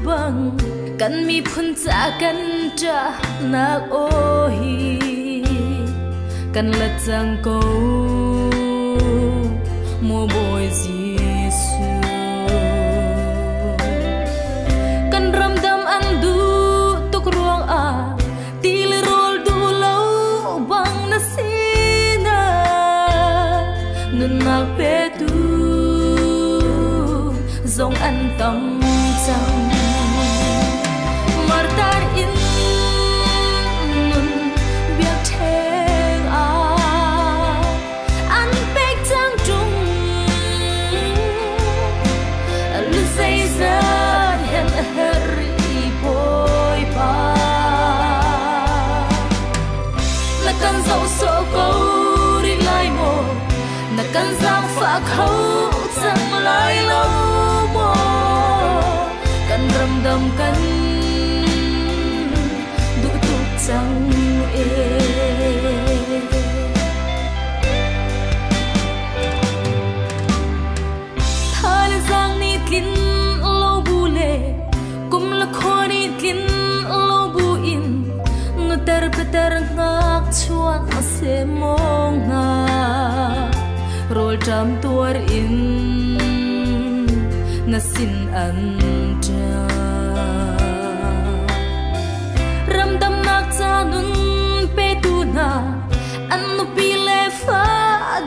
bang kan miphun ca kan ṭahnak aw hi kan let cang ko maw Bawi Jesuh. Kan ramdam an duh tuk ruangah ti le rawl duh lo bang na sinah nunnak petu zong an tam cang. Martar in nun biakṭheng ah an pek cang ṭung. Lu zeizat hen a herh i Bawipa. Na kan zoh sawh ko rih lai maw? Na kan zaangfah kho cang lai lo maw? Kan ramdam kan duh tuk cang ee. Thaizang nih tlin lo bu le kum le khua nih tlin lo bu in nuter peter ngakchuan a se mong hna rawlṭam tuar in na sin an ṭa. Ramdamnak ca nun petu hna an nupi le fa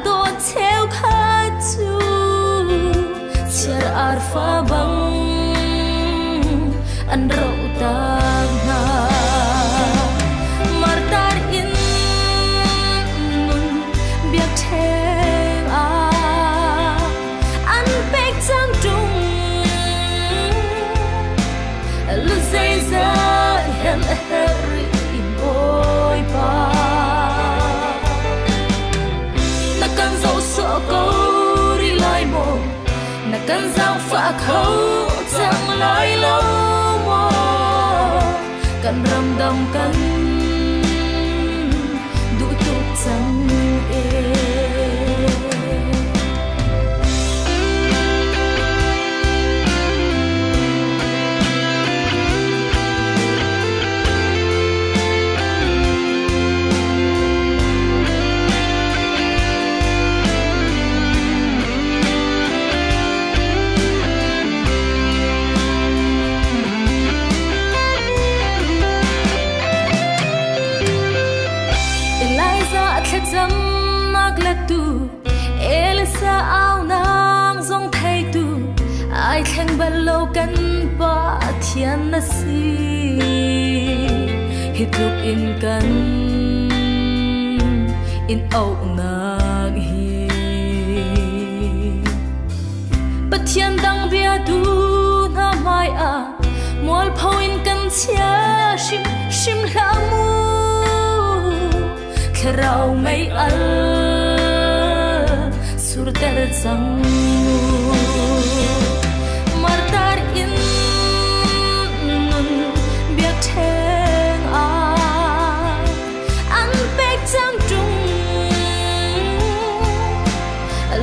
dawt cheukhat cu chiar arfa bang an roh tak hna. Martar in nun biakṭheng ah an pek cang ṭung. Lu zeizat hen a herh rih Bawipa. Na kan zoh sawh ko rih lai maw? Na kan zaangfah kho cang lai lo maw? Kan ramdam kan duh tuk cang ee. Elijah thlacamnak lettu Elisa aunak zong theitu ai thleng bal lo kan Pathian na si. Hi tluk in kan in auhnak hi Pathian dang biatu hna hmai ah mualpho in kan chia hrim hrim hlah mu. Thlarau mei al surter cang mu. Martar in nun biakṭheng ah an pek cang ṭung.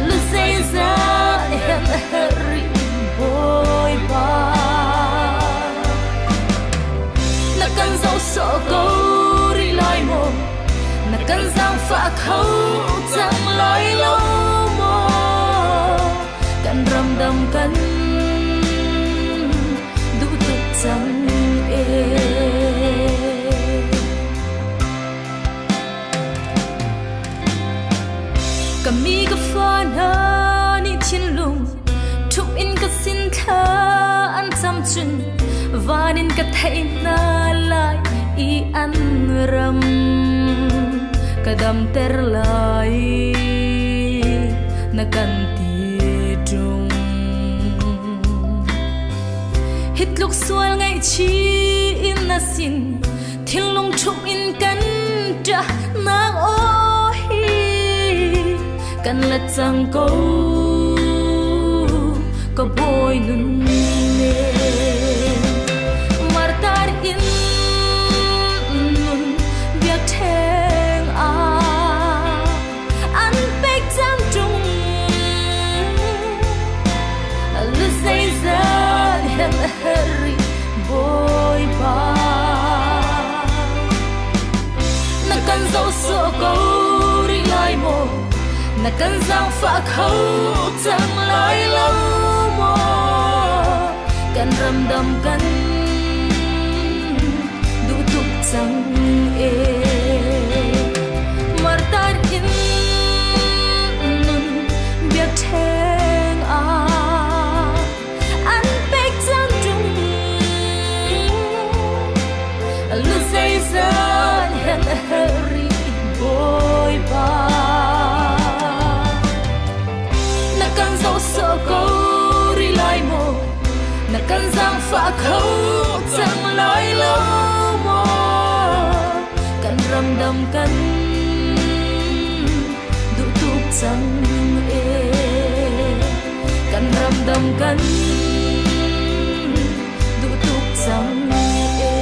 Lu zeizat hen a herh rih Bawipa. Na kan zoh sawh ko rih lai maw? Na kan zaangfah kho cang lai lo maw? Kan ramdam kan duh tuk cang ee. Ka mi ka fa hna nih thinlung ṭhup in ka sin thla an cam cun van in ka theih hna lai i an ram ka damter lai na kan ti ṭung. Hi tluk sual ngaihchih in na sin thinlung ṭhup in kan ṭah nak aw hi kan let cang ko ka bawi nun ne. Martar in nun biakṭheng ah an pek cang ṭung. Lu zeizat hen a herh rih. Na kan zaangfah kho cang lai lo maw? Kan ramdam kan duh tuk cang e. Martar in nun biakṭheng ah an pek cang ṭung. Lu zeizat hen a herh rih Bawipa. Na kan zoh sawh ko rih lai maw? Na kan zaangfah kho cang lai lo maw? Kan ramdam kan duh tuk cang e. Kan ramdam kan duh tuk cang e.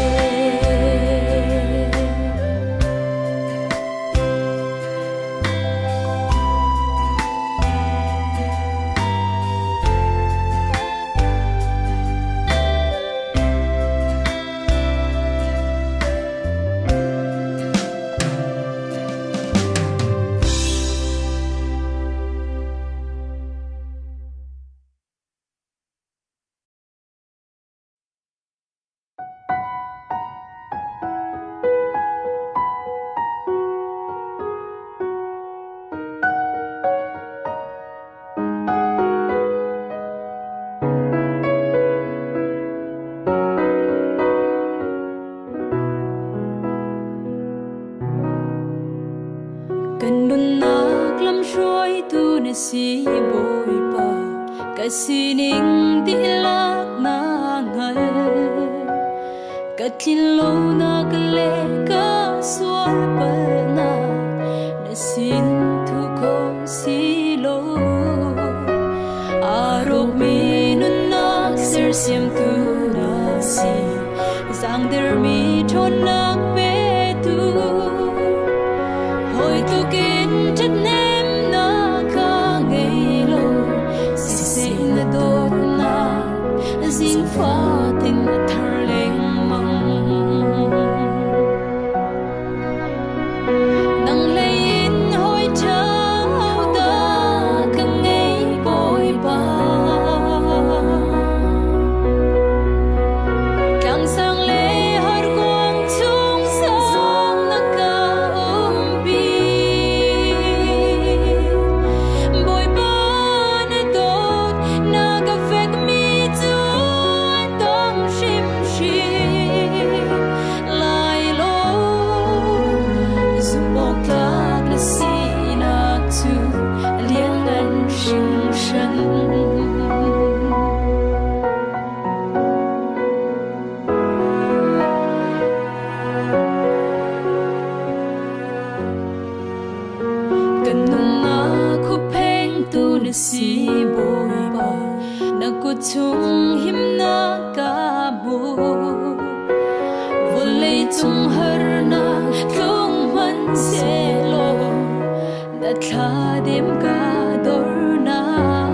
Kan nunnak lamhruaitu na si Bawipa, ka sining dihlak na hngal. Ka tlinlonak le ka sual palhnak na sin thu kho si lo. Aa rawkmi nunnak sersiamtu na si, zaangdermi ṭhawnnak petu. Hawi tlukin ṭhathnemnak ka ngei lo, siseh na dawtnak zingfatin a thar lengmang. Nang lei in hawi ṭha hodah ka ngei Bawipa. Tlangsang le horkuang chung zong na ka umpi. Bawipa na dawt na ka fekmi cu an dong hrimhrim lai lo. Zumhawktlak na sinak cu a lianngan hringhran. Kan nunnak hupphengtu na si Bawipa, na kut chung himnak ka hmu. Vawlei cung harnak tlung hmanhsehlaw na thladem ka dornak.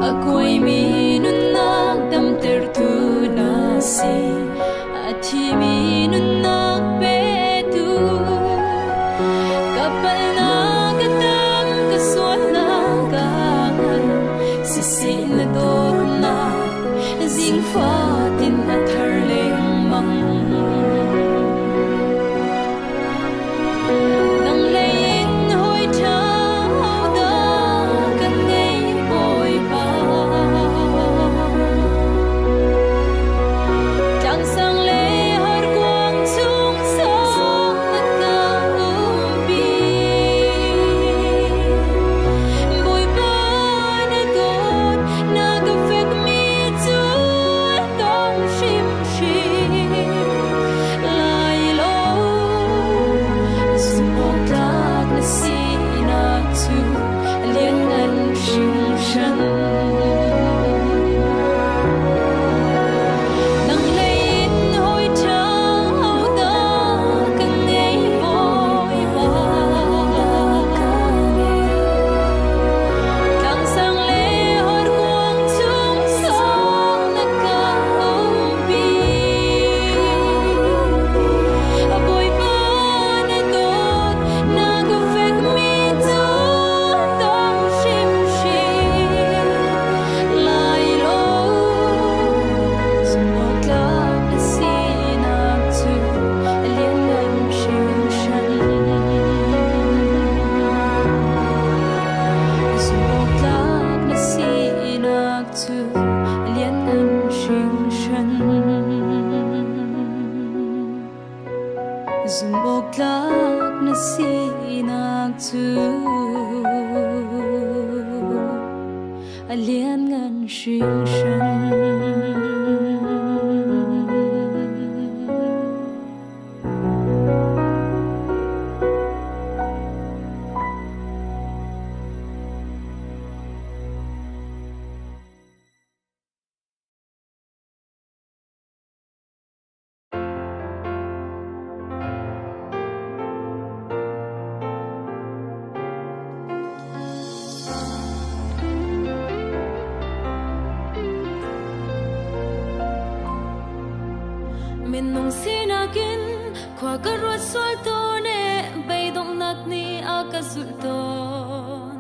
A kuaimi nunnak damtertu na si, a thimi nunnak petu. Ka palnak ka tam, ka sualnak ka ngan, siseh na dawtnak zingfatin a thar lengmang. Nang lei in hawi ṭha hodah kan ngei Bawipa. Tlangsang le Zumhawktlak na sinak cu a lianngan hringhran. Minung sinak in khua ka ruat sual tawn e, beidonghnak nih a ka zulh tawn.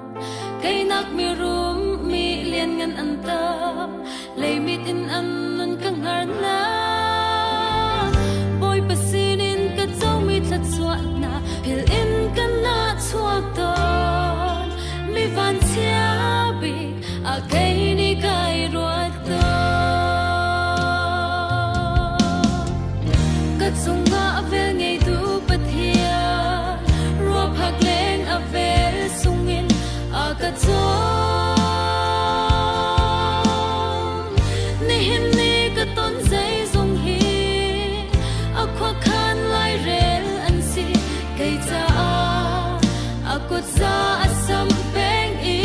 Keinak mirum mi lianngan an tam, leimit in an nun ka hngar hna. Bawipa sinin ka comi thluachuahnak philh in ka nahchuak tawn. Mi vanchia bik a kei nih kai ruat tawn. Ka cungah a vel ngeitu Pathian, ruaphak leng a vel sungin a ka cawm. Nihin ni ka ton zeizong hi a khuakhan lairel an si, kei caah a kut za a sam peng i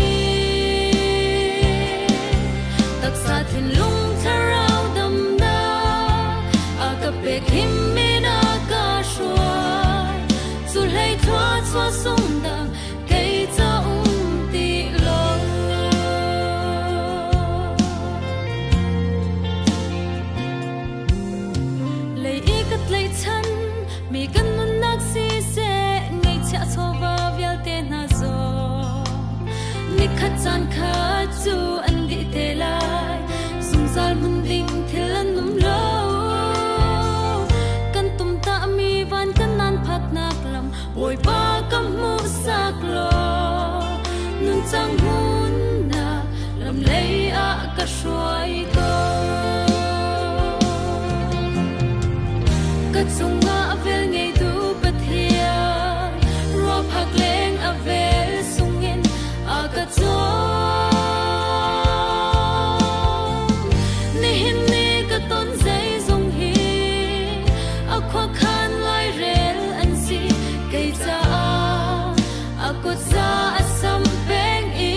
taksa thinlung thlarau damnak a ka pek, himmin a ka hruai, cu hlei thlua chua sung dang kei ca um ti lo. Lei i ka tlaihchan mi kan nunnak siseh, ngeihchiah chawva vialte hna zong, nikhat caan khat cu an dih te lai, zungzal hmun ding thil an um lo. Kan tumtah mi van kan nan phatnak lam Bawipa ka hmuhsak law, nuncang hmunnak lam lei ah ka hruai ko. Ka cungah a vel ngeitu Pathian, ruaphak leng a vel sungin a ka cawm. Nihin ni ka ton zeizong hi a khuakhan lairel an si, kei caah a kut za a sam peng i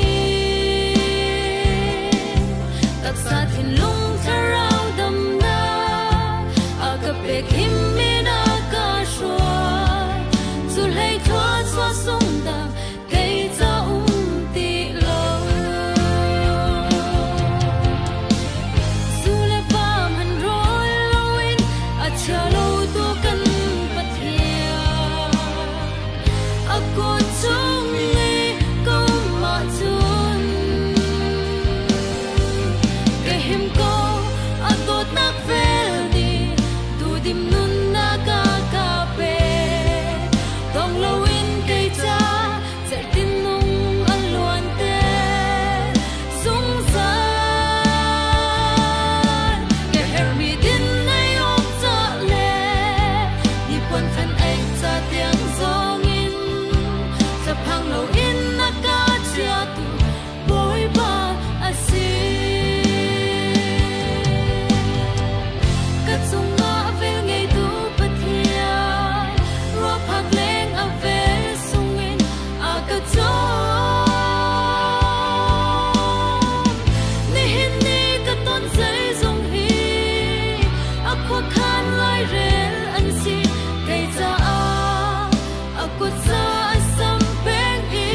taksa thinlung thlarau damnak a ka pek, himmin a ka hruai, cu hlei thlua chua sung dang kei ca um ti lo. Zu le va man rawl loin a chia lo tu kan Pathian, a kut chung i ka um ahcun ka him ko, a dawtnak vel nih duhdim nunnak a ka pek, dong loin kei ca cerhti nung a luanter zungzal. Ka herhmi din ei awk ca le hnipuan fen ei ca tiang zongin thlaphang loin a ka chiatu Bawipa a si. Ka cungah vel ngeitu Pathian, ruaphak leng a vel sungin a ka cawm. Nihin ni ka ton zeizong hi a khuakhan lairel an si, kei caah a kut za a sam peng i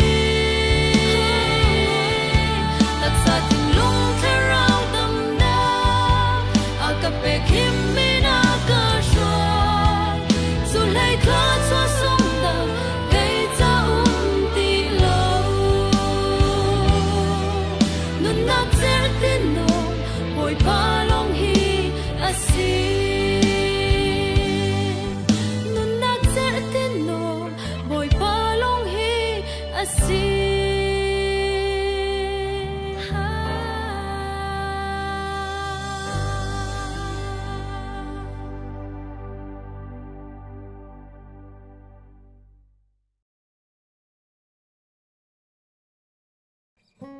taksa thinlung thlarau damnak a ka pek, himmin a ka hruai, cu hlei thla chua sung dang kei ca um ti lo. Nunnak cerhti nung Bawipa lawng hi a si. Nunnak Thaizing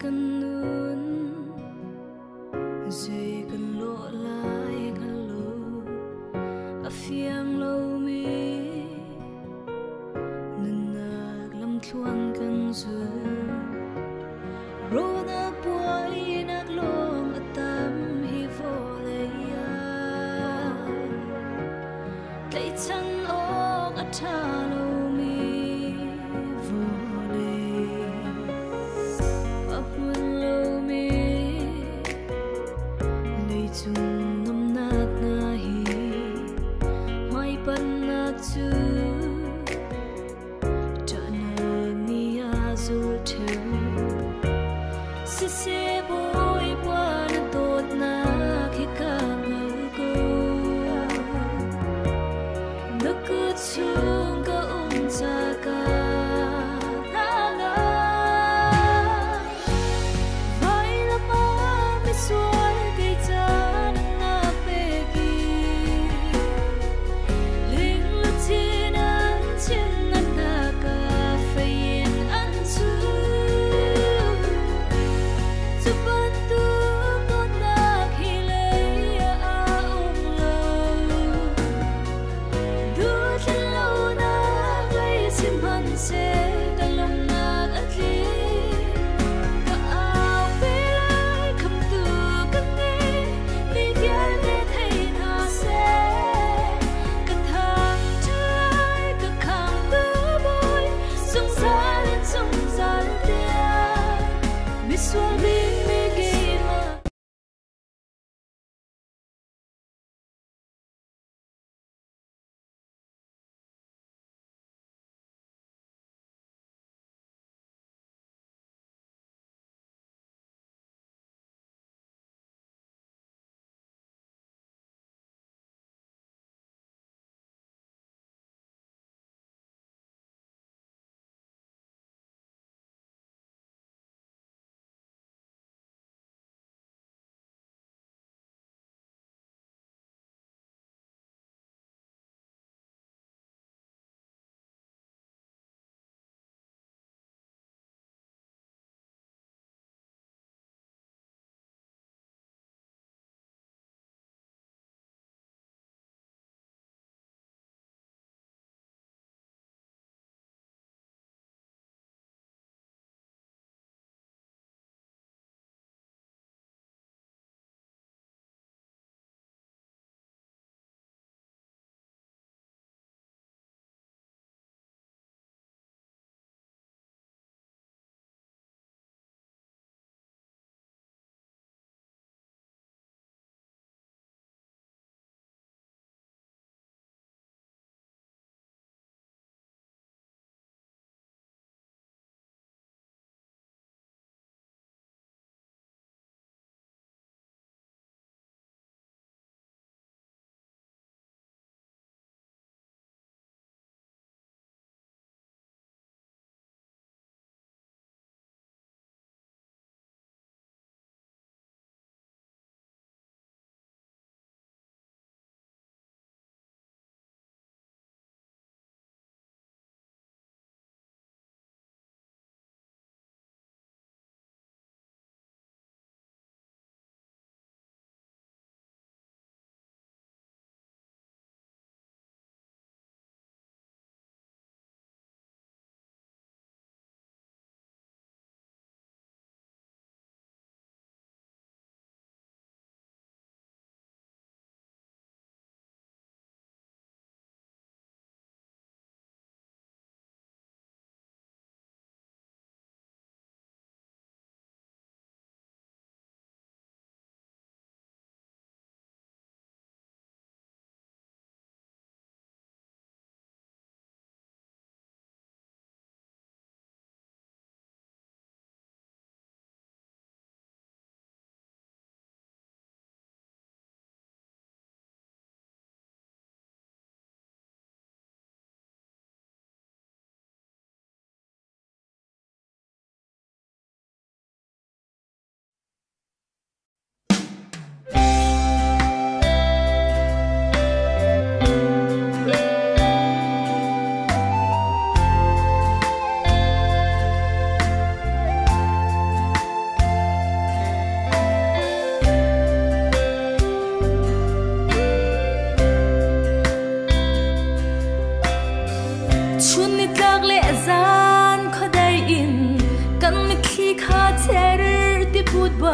kan nun zei kan lawh lai hngal lo, a fiang lomi nunnak lamthluan kan zul. Rawlnak buainak lawng a tam hi vawlei ah. Tlaihchan awk a ṭha lomi vawlei. A hmun lomi leicung nuamhnak hna hi hmaipannak cu ṭahnak nih a zul ṭheo. Siseh Bawipa na dawtnak hi ka hngal ko. Na kut chung.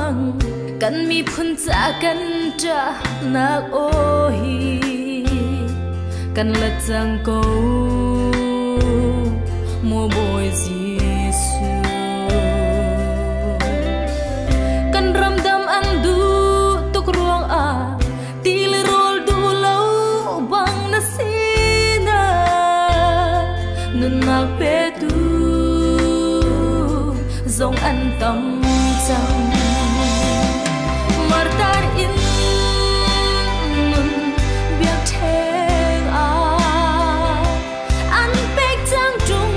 bang kan miphun ca kan ṭahnak aw hi kan let cang ko maw Bawi Jesuh. Kan ramdam an duh tuk ruangah ti le rawl duh lo bang na sinah nunnak petu zong an tam cang. Martar in nun biakṭheng ah an pek cang ṭung.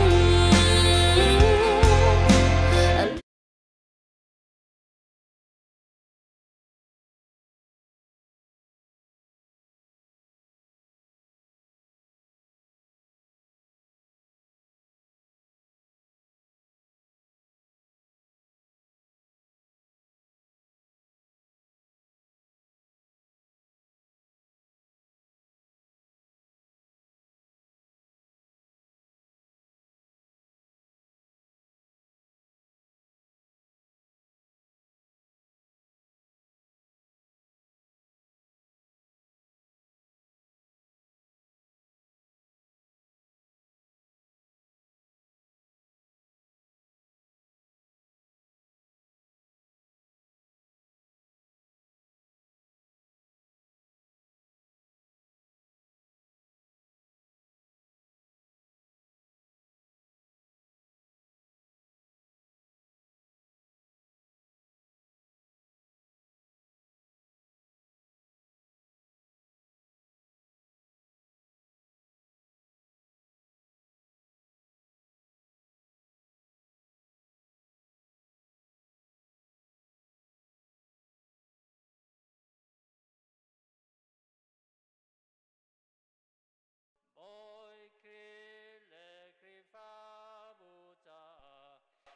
Bawi Khrih le Khrihfabu caah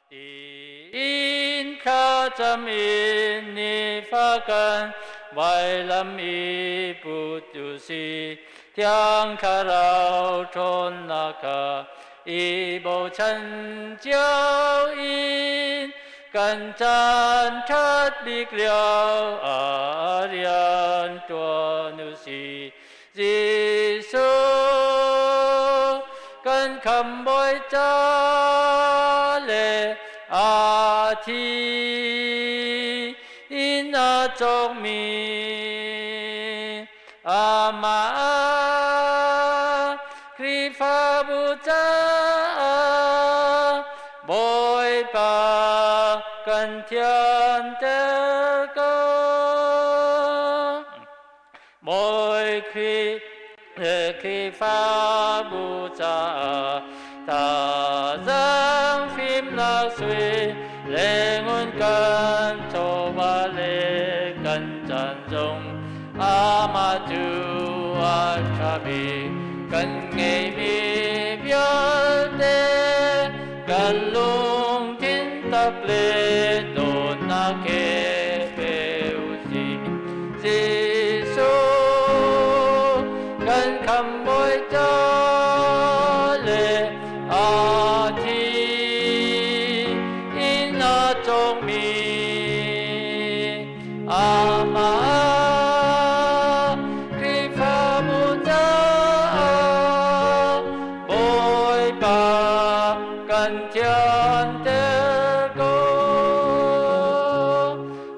tiin thlacam in nifa kan vailam i put u si. Thiang Thlarau ṭhawnnak kha i bochan cio in kan caan ṭhat bik lio ah rian ṭuan u si. Jesuh kan khambawi ca le a thi in a cawkmi amah Khrihfabu caah Bawipa kan thianter ko. Bawi Khrih le Khrihfabu caah thazaang fimnak sui le ngun kan chawva le kan caan zong amah cu a ṭha bik kan ngeihmi vialte kan lungthin tak le dawtnak he pe u sih. Jesuh kan khambawi ca le a thi in a cawkmi amah Khrihfabu caah Bawipa kan thianter ko.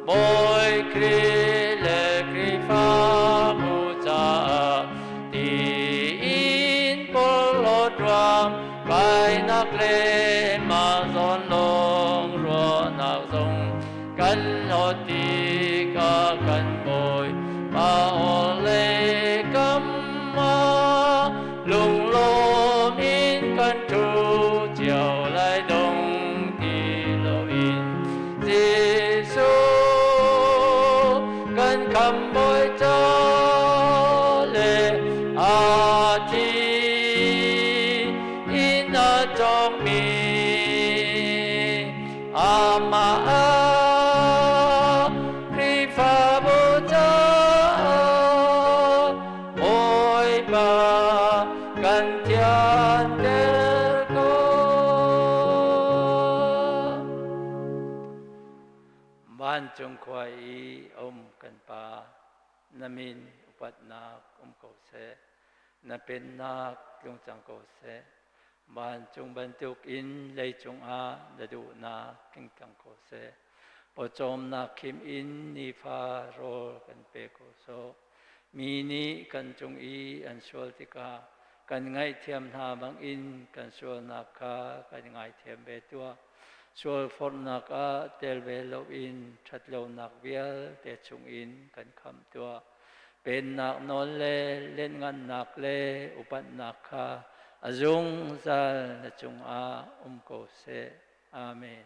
Bawi Khrih le Khrihfabu caah tiin porhlawt ruang kainak le mah zawn lawng ruahnak zong kan hlawt tikah kan Bawi pa le kam ah lunglawm in kan ṭhu cio lai dong ti loin Jesuh kan khambawi ca le a thi in a cawkmi. kan Pa, na min upatnak um ko seh. Na pennak tlung cang ko seh. Vancung bantukin leicung ah na duhnak tling cang ko seh. Pawcawmnak khim in nifa rawl kan pe ko sawh. Mi nih kan cung i an sual tikah kan ngaihthiam hna bangin kan sualnak kha kan ngaithiam ve tuah. Sualforhnak ah tel ve loin ṭhatlonak vialte chungin kan khamh tuah. Pennak nawl le lianhngannak le upatnak kha a zungzal na cungah um ko seh. Amen.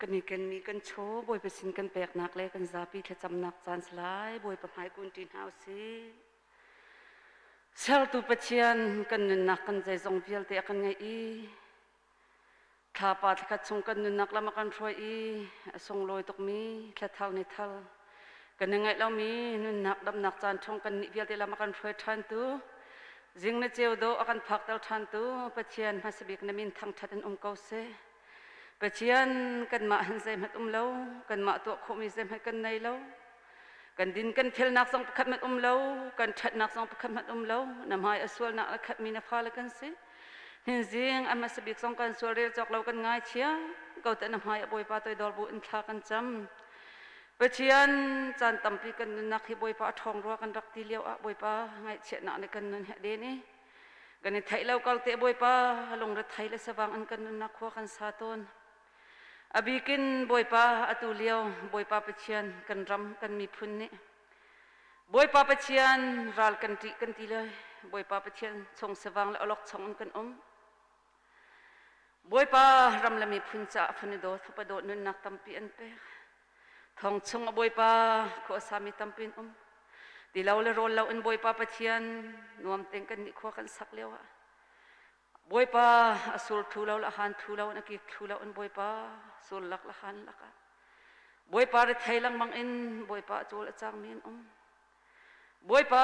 Kan i kenmi kan chaw Bawipa sin kan peknak le kan zapi thlacamnak caan si lai. Bawipa hmai kun ṭi hna usih. Sertu Pathian kan nunnak kan zeizong vialte a kan ngeih i thlapa thlakhat chung kan nunnak lam a kan hruai i a sunglawi tukmi thlathar ni thar kan i ngaih lomi nunnak damnak caan chung kan nih vialte lam a kan hruai ṭhan tu zing na ceu dawh a kan phakter ṭhan tu Pathian hmasabik na min thangṭhat in um ko seh. Pathian kanmah han zeihmanh um lo kanmah tuah khawhmi zeihmanh kan nei lo kan din kan felnak zong pakhat hmanh um lo kan ṭhatnak zong pakhat hmanh um lo na hmai a sualnak a khatmi na fale kan si Hinzing a hmasa bik zong kan sual rel cawk lo kan ngaithia ko te na hmai a Bawipa toidor bu in thla kan cam Pathian caan tampi kan nunnak hi Bawipa a ṭhawng rua kan rak ti lio ah Bawipa ngaihchiatnak nih kan nun he den i kan i theih lo kal te Bawipa lungre thei le savang in kan nunnak khua kan sa tawn a bikin Bawipa atu lio Bawipa Pathian kan ram kan miphun nih Bawipa Pathian ral kan ṭih kan ti le Bawipa Pathian chung savang le awlok chung in kan um. Bawipa ram le miphun caah fanu dawt fapa dawt nunnak tampi an pek. Thong chung a Bawipa khua sami tampi an um. Ti lo le rawl lo in Bawipa Pathian nuam tein kan nih khua kan sak lio ah Bawipa a sur thu lo le han thu lo in a kik thu lo in Bawipa sur lak le han lak ah Bawipa rethei lengmang in Bawipa a cawl a cangmi an um. Bawipa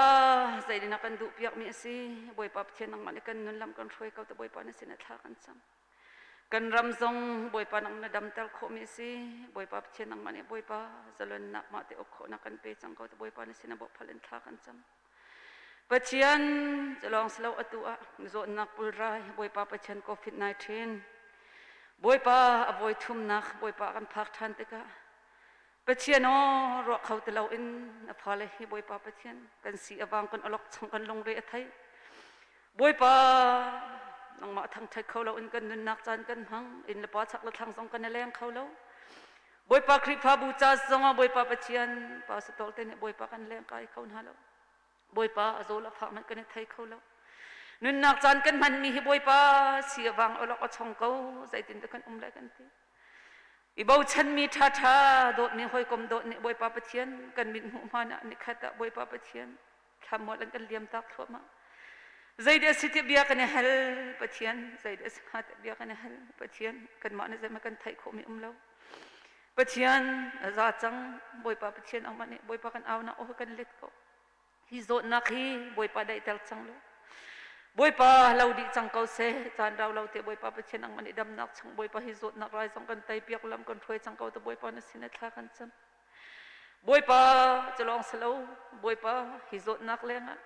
zeitin a kan duh piakmi a si. Bawipa Pathian nangmah nih kan nun lam kan hruai ko te Bawipa na sin ah thla kan cam. Kan ram zong Bawipa nang na damter khawhmi a si. Bawipa Pathian nangmah nih Bawipa zalonnak mah te uk khawhnak kan pe cang ko te Bawipa na sin ah bawhphal in thla kan cam. Pathian cu lawng si lo atu ah zawtnak pulrai Bawipa Pathian COVID-19 Bawipa a voi thumnak Bawipa kan phak ṭhan tikah Pathian aw ruah kho ti loin a fale hi Bawipa Pathian kan si a vang kan olok chung kan lungre a thei Bawipa nangmah thangṭhat kho loin kan nunnak caan kan hmang inn le pa chak le thlang zong kan i leng kho lo Bawipa Khrihfabu ca zongah Bawipa Pathian pastor te nih Bawipa kan leng kai kho hna lo Bawipa a zawl a fak hmanh kan i thei kho lo nunnak caan kan hmanmi hi Bawipa si a vang olok a chong ko zeitin dah kan um lai kan ti i bochanmi ṭhaṭha dawtmi hawikom dawt nih Bawipa Pathian kan mit hmuh hmaan ah nikhat ah Bawipa Pathian thlamual an kan liam tak thluahmah zeidah si ti bia kan i hal Pathian zeidah si hnga ti bia kan i hal Pathian kanmah nih zeihmanh kan theih khawhmi um lo Pathian a za cang Bawipa Pathian angmah nih Bawipa kan au nak aw kan let ko hi zawtnak hi Bawipa daihter cang lo Bawipa lo dih cang ko seh caan rau lo te Bawipa Pathian angmah nih damnak chung Bawipa hi zawtnak rai zong kan tei piak lam kan hruai cang ko te Bawipa na sin thla kan cam Bawipa cu lawng si lo Bawipa hi zawtnak lengah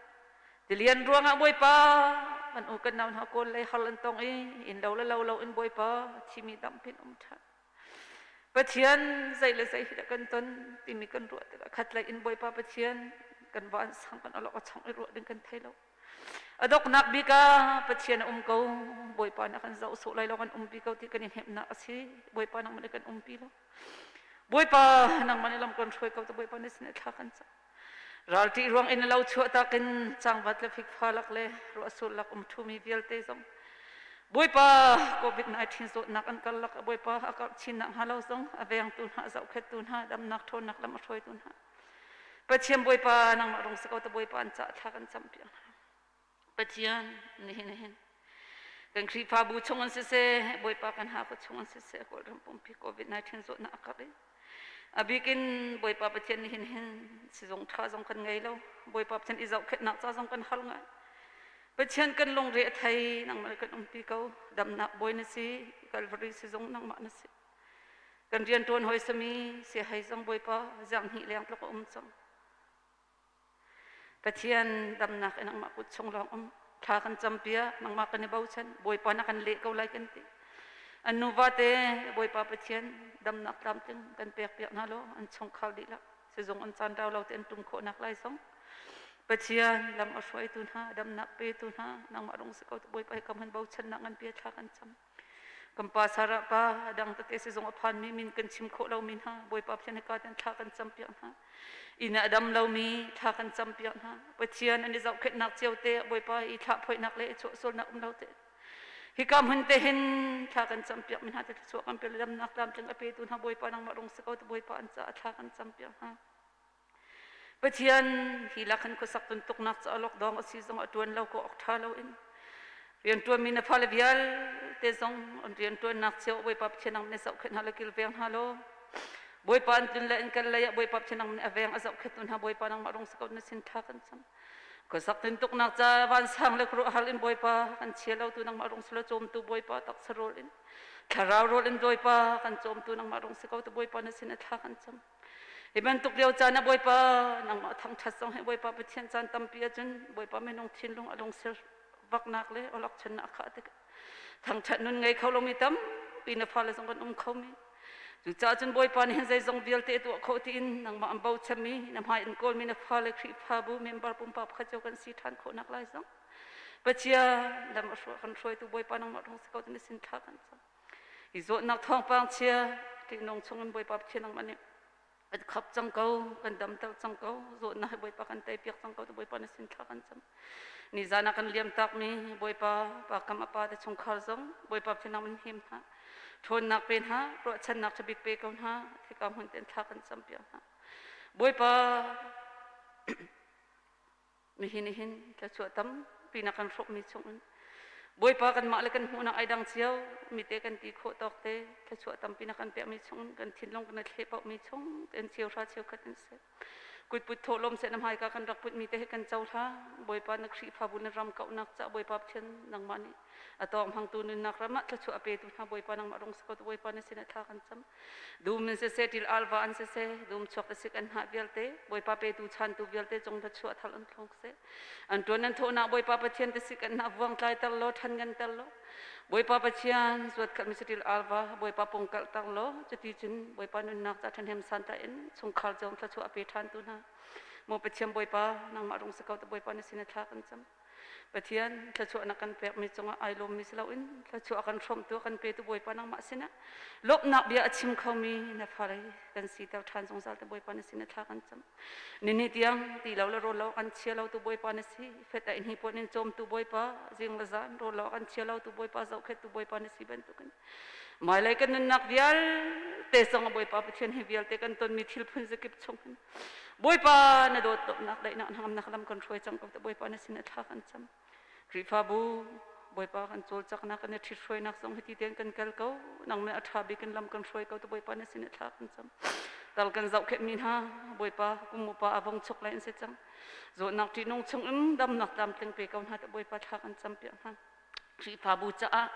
tilian ruangah Bawipa kan u kan nau hna kawl lei har an tong i inn lo le lo lo in Bawipa thimi dampin um ṭhan Pathian zei le zei hi dah kan ton timi kan ruah tikah khatlei in Bawipa Pathian kan van sang kan alok a chong i ruah ding kan thei lo a doknak bik ah Pathian a um ko Bawipa na kan zoh sawh lai lo kan umpi ko ti kan i hnemhnak a si Bawipa nangmah nih kan umpi lo Bawipa nangmah nih lam kan hruai ko te Bawipa na sin thla kan cam. Ralṭih ruang in lo chuah takin cangvat le fikfa lak le ruahsul lak um ṭhumi vialte zong Bawipa COVID-19 zawtnak an kal lak Bawipa a karh chin nak hnga lo zong a vengtu hna zohkhettu hna damnak ṭhawnnak lam a hruaitu hna Pathian Bawipa nangmah rung si ko te Bawipa an cah thla kan cam piak hna Pathian nihin hin kan Khrihfabu chung in siseh Bawipa kan hakha chung in siseh Kawlram pumpi COVID-19 zawtnak a karh i A bikin Bawipa Pathian nih hin hin sizung ṭha zong kan ngei lo. Bawipa Pathian i zohkhenhnak ca zong kan har ngai. Pathian kan lungre a thei, nangmah kan umpi ko. Damnak bawi na si, Calvary sizung nangmah na si. Kan rian ṭuan hawi sami si hei zong Bawipa ziang hnih leng tluk a um cang. Pathian damnak in nangmah kut chung lawng um. Thla kan campiak, nangmah kan i bochan, Bawipa na kan leh ko lai kan ti. An nuva te Bawipa Pathian damnak tlamtling kan pek piak hna law an chungkhar dihlak sizung an caan rau lo te an tum khawhnak lai zong Pathian lam a hruaitu hna damnak petu hna nangmah rung si ko Bawipa hi kam han bochannak ngan pia thla kan cam. Kan pa Sarah pa dang tete sizung a phanmi min kan chim khawh lomi hna Bawipa Pathian hika ten thla kan campiak hna. Inn ah a dam lomi thla kan campiak hna. Pathian an i zohkhenhnak cio te Bawipa i thlah phoihnak le i chuahsualnak um lo te. Hika hmun te hin thla kan campiak mi hna te thluachuah kan pe le damnak tlamtling a petu hna Bawipa nangmah rung si ko te Bawipa an caah thla kan campiak hna. Pathian hi lakhan khuasak tuntuknak ca lockdown a si zong a ṭuan lo ko awk ṭha loin rianṭuanmi na fale vialte zong an rianṭuannak cio Bawipa Pathian nang nih zohkhenh hna le kilveng hna law Bawipa an tlun le an kal lei ah Bawipa Pathian nang nih a veng a zohkhenhtu hna Bawipa nangmah rung si ko na sin ṭha kan cam khuasak tuntuknak ca vansang le khuaruahhar in Bawipa kan chia lo tu nangmah rung si lo cawmtu Bawipa taksa rawl in thlarau rawl in Bawipa kan cawmtu nangmah rung si ko tu Bawipa na sin a thla kan cam Hi bantuk lio caan ah Bawipa nangmah thangṭhat zong hi Bawipa Pathian caan tampi ahcun Bawipa minung thinlung a lungsir vaknak le awlokchonnak a khah tik thangṭhat nun ngei kho lomi tampi na fale zong kan um kho mi. Cucaah cun Bawipa nih hin zeizong vialte a tuah khawh tiin nangmah an bochanmi na hmai in kawlmi na fale Khrihfabu member pumpak pakhat cio kan si ṭhan khawhnak lai zong Pathian lam a kan hruaitu Bawipa nangmah rung si ko ti na sin thla kan cam. Hi zawtnak thawngpang chia ṭihnung chungin Bawipa Pathian nangmah nih kan khap cang ko, kan damter cang ko, zawtnak hi Bawipa kan teipiak cang ko, Bawipa na sin thla kan cam. Nizan ah kan liam takmi Bawipa pa kam a pa te chungkhar zong Bawipa Pathian nangmah him hna. Ṭhawnnak pe hna, ruahchannak ṭhabik pe ko hna, thika hmun ten thla kan cam piak hna. Bawipa Nihin hin thluachuah tampi na kan hrawmmi chungin Bawipa kanmah le kan hmuhnak ai dang cio mi te kan ti khawh tawk te thluachuah tampi na kan pekmi chung kan thinlung kan thle paohmi chung ten cheu hra cheu khat in seh kutput thawhlawm seh na hmaika kan rak putmi te he kan cohlang Bawipa na Khrihfabu na ram kauhnak ca Bawipa Pathian nangmah nih a tawng hmangtu nunnak ram ah thluachuah a petu hna Bawipa nangmah rung si ko Bawipa na sin ah thla kan cam Dum in siseh, ṭil alva an siseh, dum chuak isik an hnah vialte, Bawipa petu chantu vialte cung thluachuah thal an thlong seh. An ṭuan an thawhnak Bawipa Pathian tisik an hnah vuang tlaiter law, ṭhan nganter law, Bawipa Pathian zuat khalhmi saṭil alva Bawipa pung kalhter law, cuti cun Bawipa nunnak ca ṭhahnem santlai in chungkhar zong thluachuah a pe ṭhantu hna. Maw Pathian Bawipa, nangmah rung si ko te Bawipa na sin a thla kan cam. Pathian thluachuah na kan pekmi cungah ai lawmmi si loin thluachuah kan hrawmtu kan petu Bawipa nangmah sinah lawmhnak bia a chim khomi na fale kan siter ṭhan zungzal te Bawipa na sin a thla kan cam. Nini tiang ti lo le rawl lo kan chia lo tu Bawipa na si fet a hni puan in cawmtu Bawipa zing le zan rawl lo kan chia lo tu Bawipa zohkhettu Bawipa na si bantukin hmailei kan nunnak vialte zong Bawipa Pathian hi vialte kan tonmi thil phun zakip chung hin Bawipa na dawt dawtnak daihnak hnangamnak lam kan hruai cang ko te Bawipa na sin a thla kan cam. Khrihfabu Bawipa kan cawlcaknak kan i ṭhithruainak zong hiti tein kan kal ko. Nang nih a ṭha bik in lam kan hruai ko te Bawipa na sin a thla kan cam. Tal kan zohkhenhmi hna Bawipa kum upa a vong chuk lai in si cang. Zawtnak ṭihnung chung in damnak tlamtling pe ko hna te Bawipa thla kan cam piak hna. Khrihfabu caah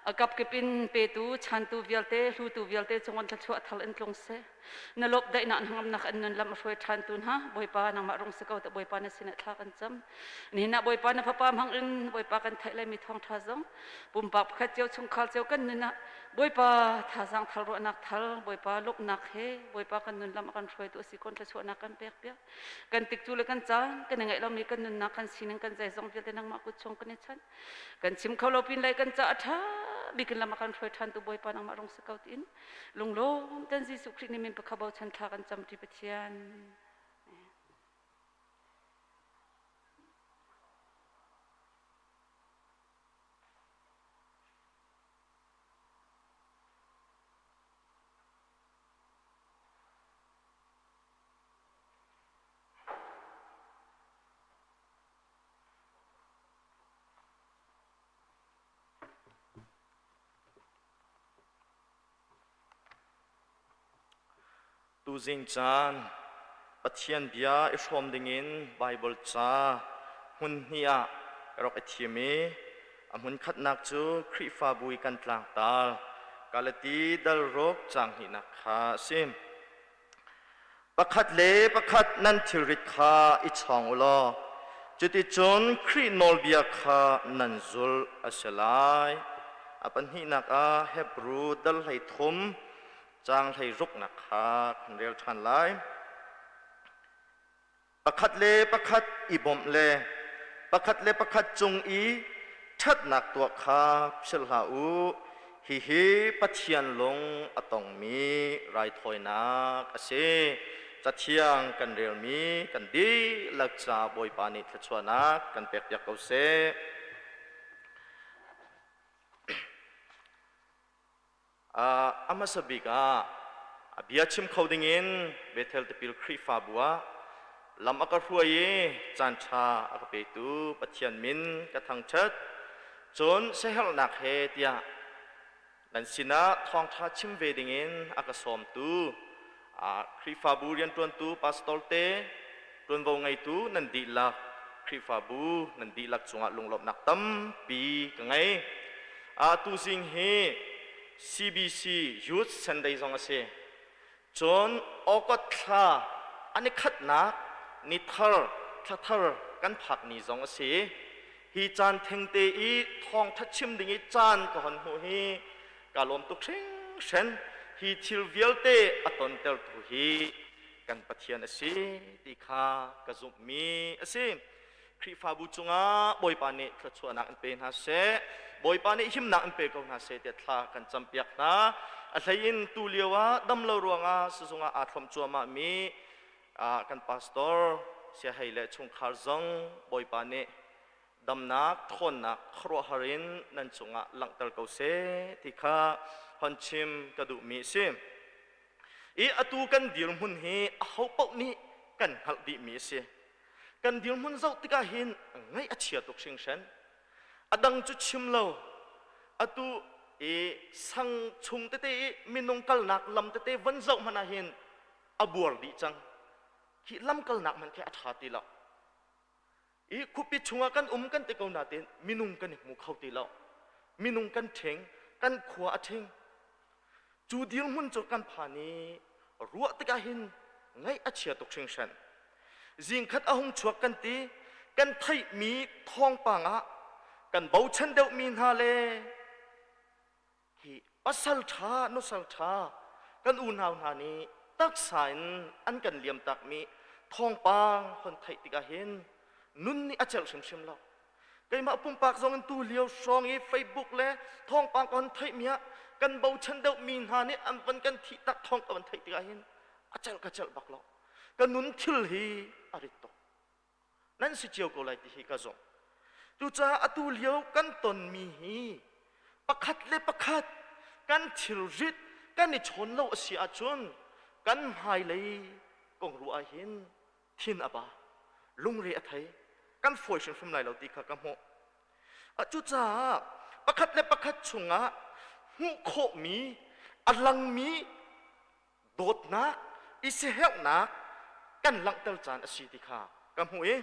a kapkip in petu, chantu vialte, hlutu vialte cung an thluachuah thal in tlung seh. Na lawp daihnak hnangamnak an nun lam a hruai ṭhantu hna Bawipa nangmah rung si ko te Bawipa na sinah thla kan cam. Nihin ah Bawipa na fapa hmang in Bawipa kan theih lai mi thawngṭha zong pumpak pakhat cio chungkhar cio kan nun ah Bawipa thazaang thal ruahnak thal Bawipa lawmhnak he Bawipa kan nun lam a kan hruaitu a si kon thluachuahnak kan pek piak. Kan tikcu le kan caan kan i ngaih lomi kan nunnak kan sining kan zeizong vialte nangmah kut chung kan i chanh. Kan chim kho lo pin lai kan ca a ṭha bik in lam a kan hruai ṭhan tu Bawipa nangmah rung si ko tiin lunglawm ten Jesuh Khrih nih min pakha bochan thla kan cam ṭi Pathian. Tuzing caan Pathian bia i hrawm dingin Baibal ca hmun hnih ah ka rak i thim i a hmun khatnak cu Khrihfabu i kan tlangtar Galati dal ruk caang hnihnak kha a si. Pakhat le pakhat nan thilrit kha i chawng u law cuticun Khrih nawlbia kha nan zulh a si lai. A pahnihnak ah Hebru dal 13 Caang hleiruknak kha kan rel ṭhan lai. Pakhat le pakhat i bawmh le pakhat le pakhat cung i ṭhatnak tuah kha philh hlah u. Hihi Pathian lung a tongmi raithawinak a si. Cathiang kan relmi kan dihlak ca Bawipa nih thluachuahnak kan pekpiak ko seh. A hmasa bik ah a bia chim kho dingin Bethel tipil Khrihfabu ah lam a ka hruai i caanṭha a ka petu Pathian min ka thangṭhat. Cun siaherhnak he tiah nan sinah thawngṭha chim ve dingin a ka sawmtu Khrihfabu rianṭuantu pastor te, ṭuanvo ngeitu nan dihlak, Khrihfabu nan dihlak cungah lunglawmhnak tampi ka ngei. Tuzing hi CBC Youth Sunday zong a si. Cun August thla an i khatnak ni thar, thla thar kan phak ni zong a si. Hi caan thengte i thawngṭha chim ding i caan ka hon hmuh hi Ka lawm tuk hringhran. Hi thil vialte a tontertu hi kan Pathian a si ti kha ka zumhmi a si. Khrihfabu cungah Bawipa nih thluachuahnak in pe hna seh. Bawipa nih himnak in pe ko hna seh tiah thla kan campiak hna. A hlei in tu lio ah dam lo ruangah sizung ah aa thlom cuahmahmi kan pastor Siahei le chungkhar zong Bawipa nih damnak ṭhawnnak khuaruahhar in nan cungah langhter ko seh ti kha hon chim ka duhmi a si. I atu kan dirhmun hi aho paoh nih kan hngalh dihmi a si. Kan dirhmun zoh tikah hin ngaih a chia tuk hringhran. A dang cu chim lo. Atu i sang chung tete i minung kalnak lam tete von zoh hmanh ah hin a buar dih cang. Hi lam kalnak hmanh khi a ṭha ti lo. I khuapi chungah kan um kan ti ko nain minung kan i hmu kho ti lo. Minung kan ṭhing, kan khua a ṭhing. Cu dirhmun cu kan phan i ruah tikah hin ngaih a chia tuk hringhran. Zingkhat a hung chuak kan ti, kan theihmi thawngpang ah kan bochan deuhmi hna le Hi pasal ṭha nusal ṭha kan unau hna nih taksa in an kan liamtakmi thawngpang hon theih tikah hin nun nih a celh hrimhrim lo. Keimah pumpak zong in tu lio hrawng i Facebook le thawngpang ka hon theihmi ah kan bochan deuhmi hna nih an van kan thih tak thawng ka van theih tikah hin a celh ka celh bak lo. Ka nun thil hi a rit tuk. Nan si cio ko lai ti hi ka zumh. Cucaah atu lio kan tonmi hi pakhat le pakhat kan thilrit kan i chawn lo a si ahcun kan hmailei kong ruah ah hin thin a ba, lungre a thei, kan fawi hrimhrim lai lo ti kha ka hmuh. Cucaah pakhat le pakhat chungah hmuh khawhmi, a langmi dawtnak i siaherhnak kan langhter caan a si ti kha ka hmuh i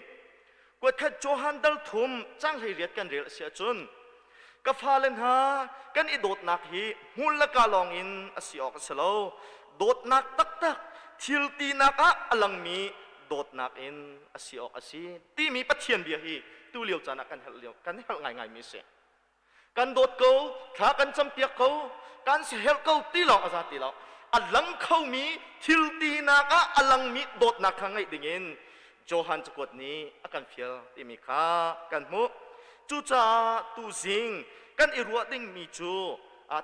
kuatkhat Johan dal thum cang 18 kan rel a si ahcun ka fale hna kan i dawtnak hi hmul le ka lawng in a si awk a si lo, dawtnak taktak thil tinak ah a langmi dawtnak in a si awk a si timi Pathian bia hi tu lio caan ah kan herh lio kan herh ngaingaimi a si. Kan dawt ko, thla kan campiak ko, kan siaherh ko ti lawng a za ti lo. A lang khomi thil tinak ah a langmi dawtnak kha ngeih dingin Johan cakuat nih a kan fial timi kha kan hmuh. Cucaah tuzing kan i ruah dingmi cu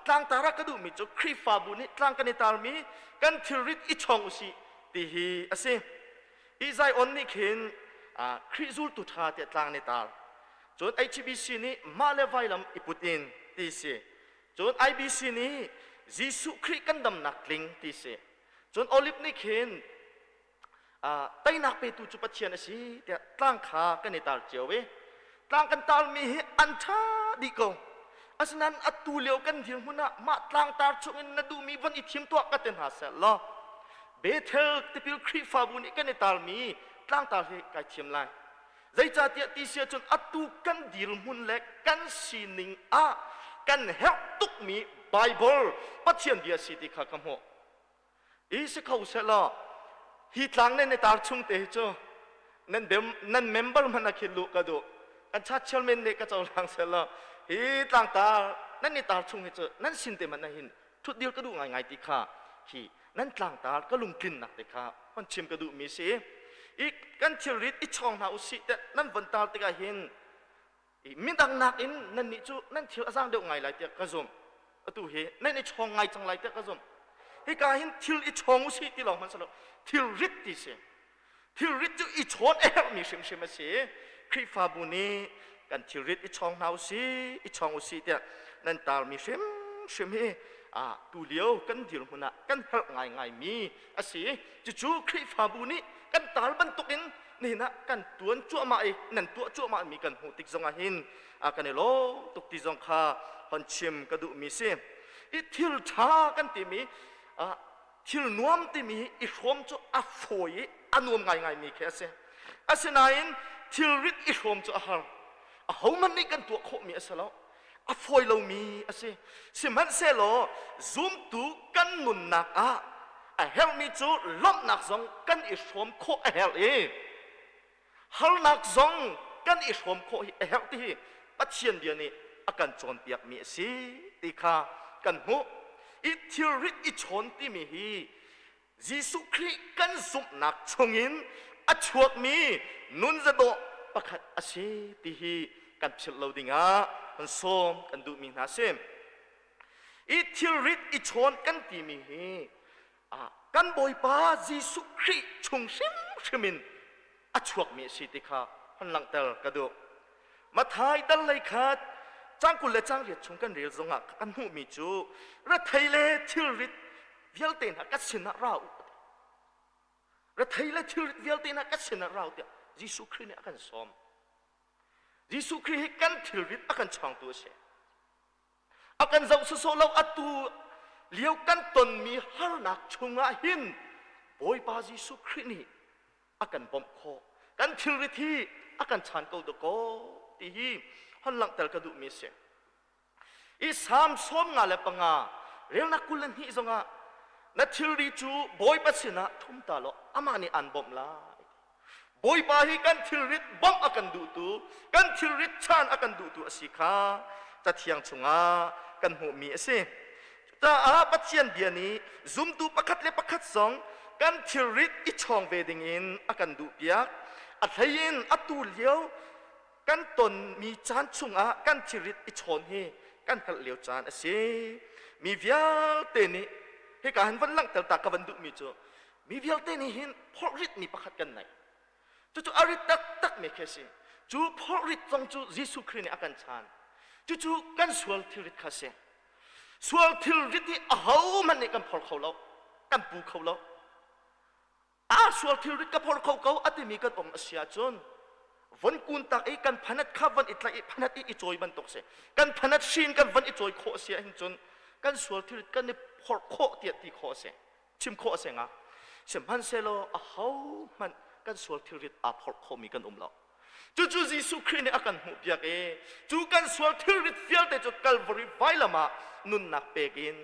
tlangtar ah ka duhmi cu Khrihfabu nih tlang kan i tarmi kan thilrit i chawng usih ti hi a si. Hi Zion nih khin Khrih zultu ṭha tiah tlang an i tar. Cun HBC nih mah le vailam i put in ti si. Cun IBC nih Jesuh Khrih kan damnak tling ti si. Cun Olive nih khin teinak petu cu Pathian a si tiah tlang kha kan i tar cio i tlang kan tarmi hi an ṭha dih ko. Asinain atu lio kan dirhmun ah mah tlangtar chungin na duhmi von i thim tuah ka ti hna seh law. Bethel tipil Khrihfabu nih kan i tarmi tlangtar hi kai thiam lai. Zeicahtiah ti si ahcun atu kan dirhmun le kan sining ah kan herh tukmi Bible Pathian bia si ti kha ka hmuh. I si kho sehlaw hi tlang nan i tar chung te hi cu nan bem nan member hmanh ah khin luh ka duh. Kan chat men nih ka cohlang sehlaw hi tlangtar nan i tar chung hi cu nan sin te hmanh ah hin ṭhutdir ka duh ngaingai ti kha hi nan tlangtar ka lungtlinnak te kha hon chim ka duhmi si. I kan thilrit i chawng hna usih te nan von tar tikah hin midang nakin nannih cu nan thil a zaang deuh ngai lai tiah ka zumh. Atu hi nan i chawng ngai cang lai tiah ka zumh. Hika hin thil i chawng usih ti lawng hmanh si lo, thilrit ti si. Thilrit cu i chawn a herhmi hrimhrim a si. Khrihfabu nih kan thilrit i chawng hna usih, i chawng usih tiah nan tarmi hrimhrim hi tu lio kan dirhmun ah kan herh ngaingaimi a si. Cucu Khrihfabu nih kan tar bantukin nihin ah kan tuan cuahmah i nan tuah cuahmahmi kan hmuh tik zongah hin kan i lawm tuk ti zong kha hon chim ka duhmi si. I thil ṭha kan timi thil nuam timi hi i hrawm cu a fawi i a nuam ngaingaimi khi a si. Asinain thilrit i hrawm cu a har. Ahohmanh nih kan tuah khawhmi a si lo. A fawi lomi a si. Sihmanhsehlaw zumtu kan nunnak ah a herhmi cu lawmhnak zong kan i hrawm khawh a herh i harnak zong kan i hrawm khawh hi a herh ti hi Pathian bia nih a kan cawnpiakmi a si ti kha kan hmuh. I thilrit i chawn timi hi Jesuh Khrih kan zumhnak chungin a chuakmi nunzadawh pakhat a si ti hi kan philh lo dingah kan sawm kan duhmi hna a si. I thilrit i chawn kan timi hi kan Bawipa Jesuh Khrih chung hrimhrim in a chuakmi a si ti kha hon langhter ka duh. Matthai dal lei khat cang 20 le cang 8 chung kan rel zongah kan hmuhmi cu rethei le thilrit vialte hna ka sinah ra u. Rethei le thilrit vialte hna ka sinah ra u tiah Jesuh Khrih nih a kan sawm. Jesuh Khrih hi kan thilrit a kan chawngtu a si. A kan zoh sawsawh lo atu lio kan tonmi harnak chungah hin Bawipa Jesuh Khrih nih a kan bawmh khawh. Kan thilrit hi a kan chan ko dakaw ti hi hon langhter ka duhmi a si. I Salm 55 relnak 22 zongah na thilri cu Bawipa sinah ṭhum ta law amah nih aan bawmh lai. Bawipa hi kan thilrit bawmh a kan duhtu, kan thilrit chan a kan duhtu a si kha Cathiang chungah kan hmuhmi a si. Cucaah Pathian bia nih zumtu pakhat le pakhat zong kan thilrit i chawng ve dingin a kan duhpiak. A hleiin atu lio kan tonmi caan chungah kan thilrit i chawn hi kan hngalh lio caan a si. Mi vialte nih hika hin van langhter ta ka van duhmi cu mi vialte nih hin phorhritmi pakhat kan nei. Cucu a rit taktakmi khi a si. Cu phorhrit zong cu Jesuh Khrih nih a kan chan. Cucu kan sual thilrit kha a si. Sual thilrit hi ahohmanh nih kan phor kho lo, kan pu kho lo. A sual thilrit ka phor kho ko a timi kan um a si ahcun von kun tak i kan phanat kha von i tlaih i phanat i i cawi bantuk si. Kan phanat hrin kan von i cawi khawh a si ahhin cun kan sual thilrit kan i phorh khawh tiah ti khawh a si. Chim khawh a si nga. Sihmanhsehlaw ahohmanh kan sual thilrit aa phorh khomi kan um lo. Cucu Jesuh Khrih nih a kan hmuhpiak i cu kan sual thilrit vialte cu Calvary vailam ah nunnak pek in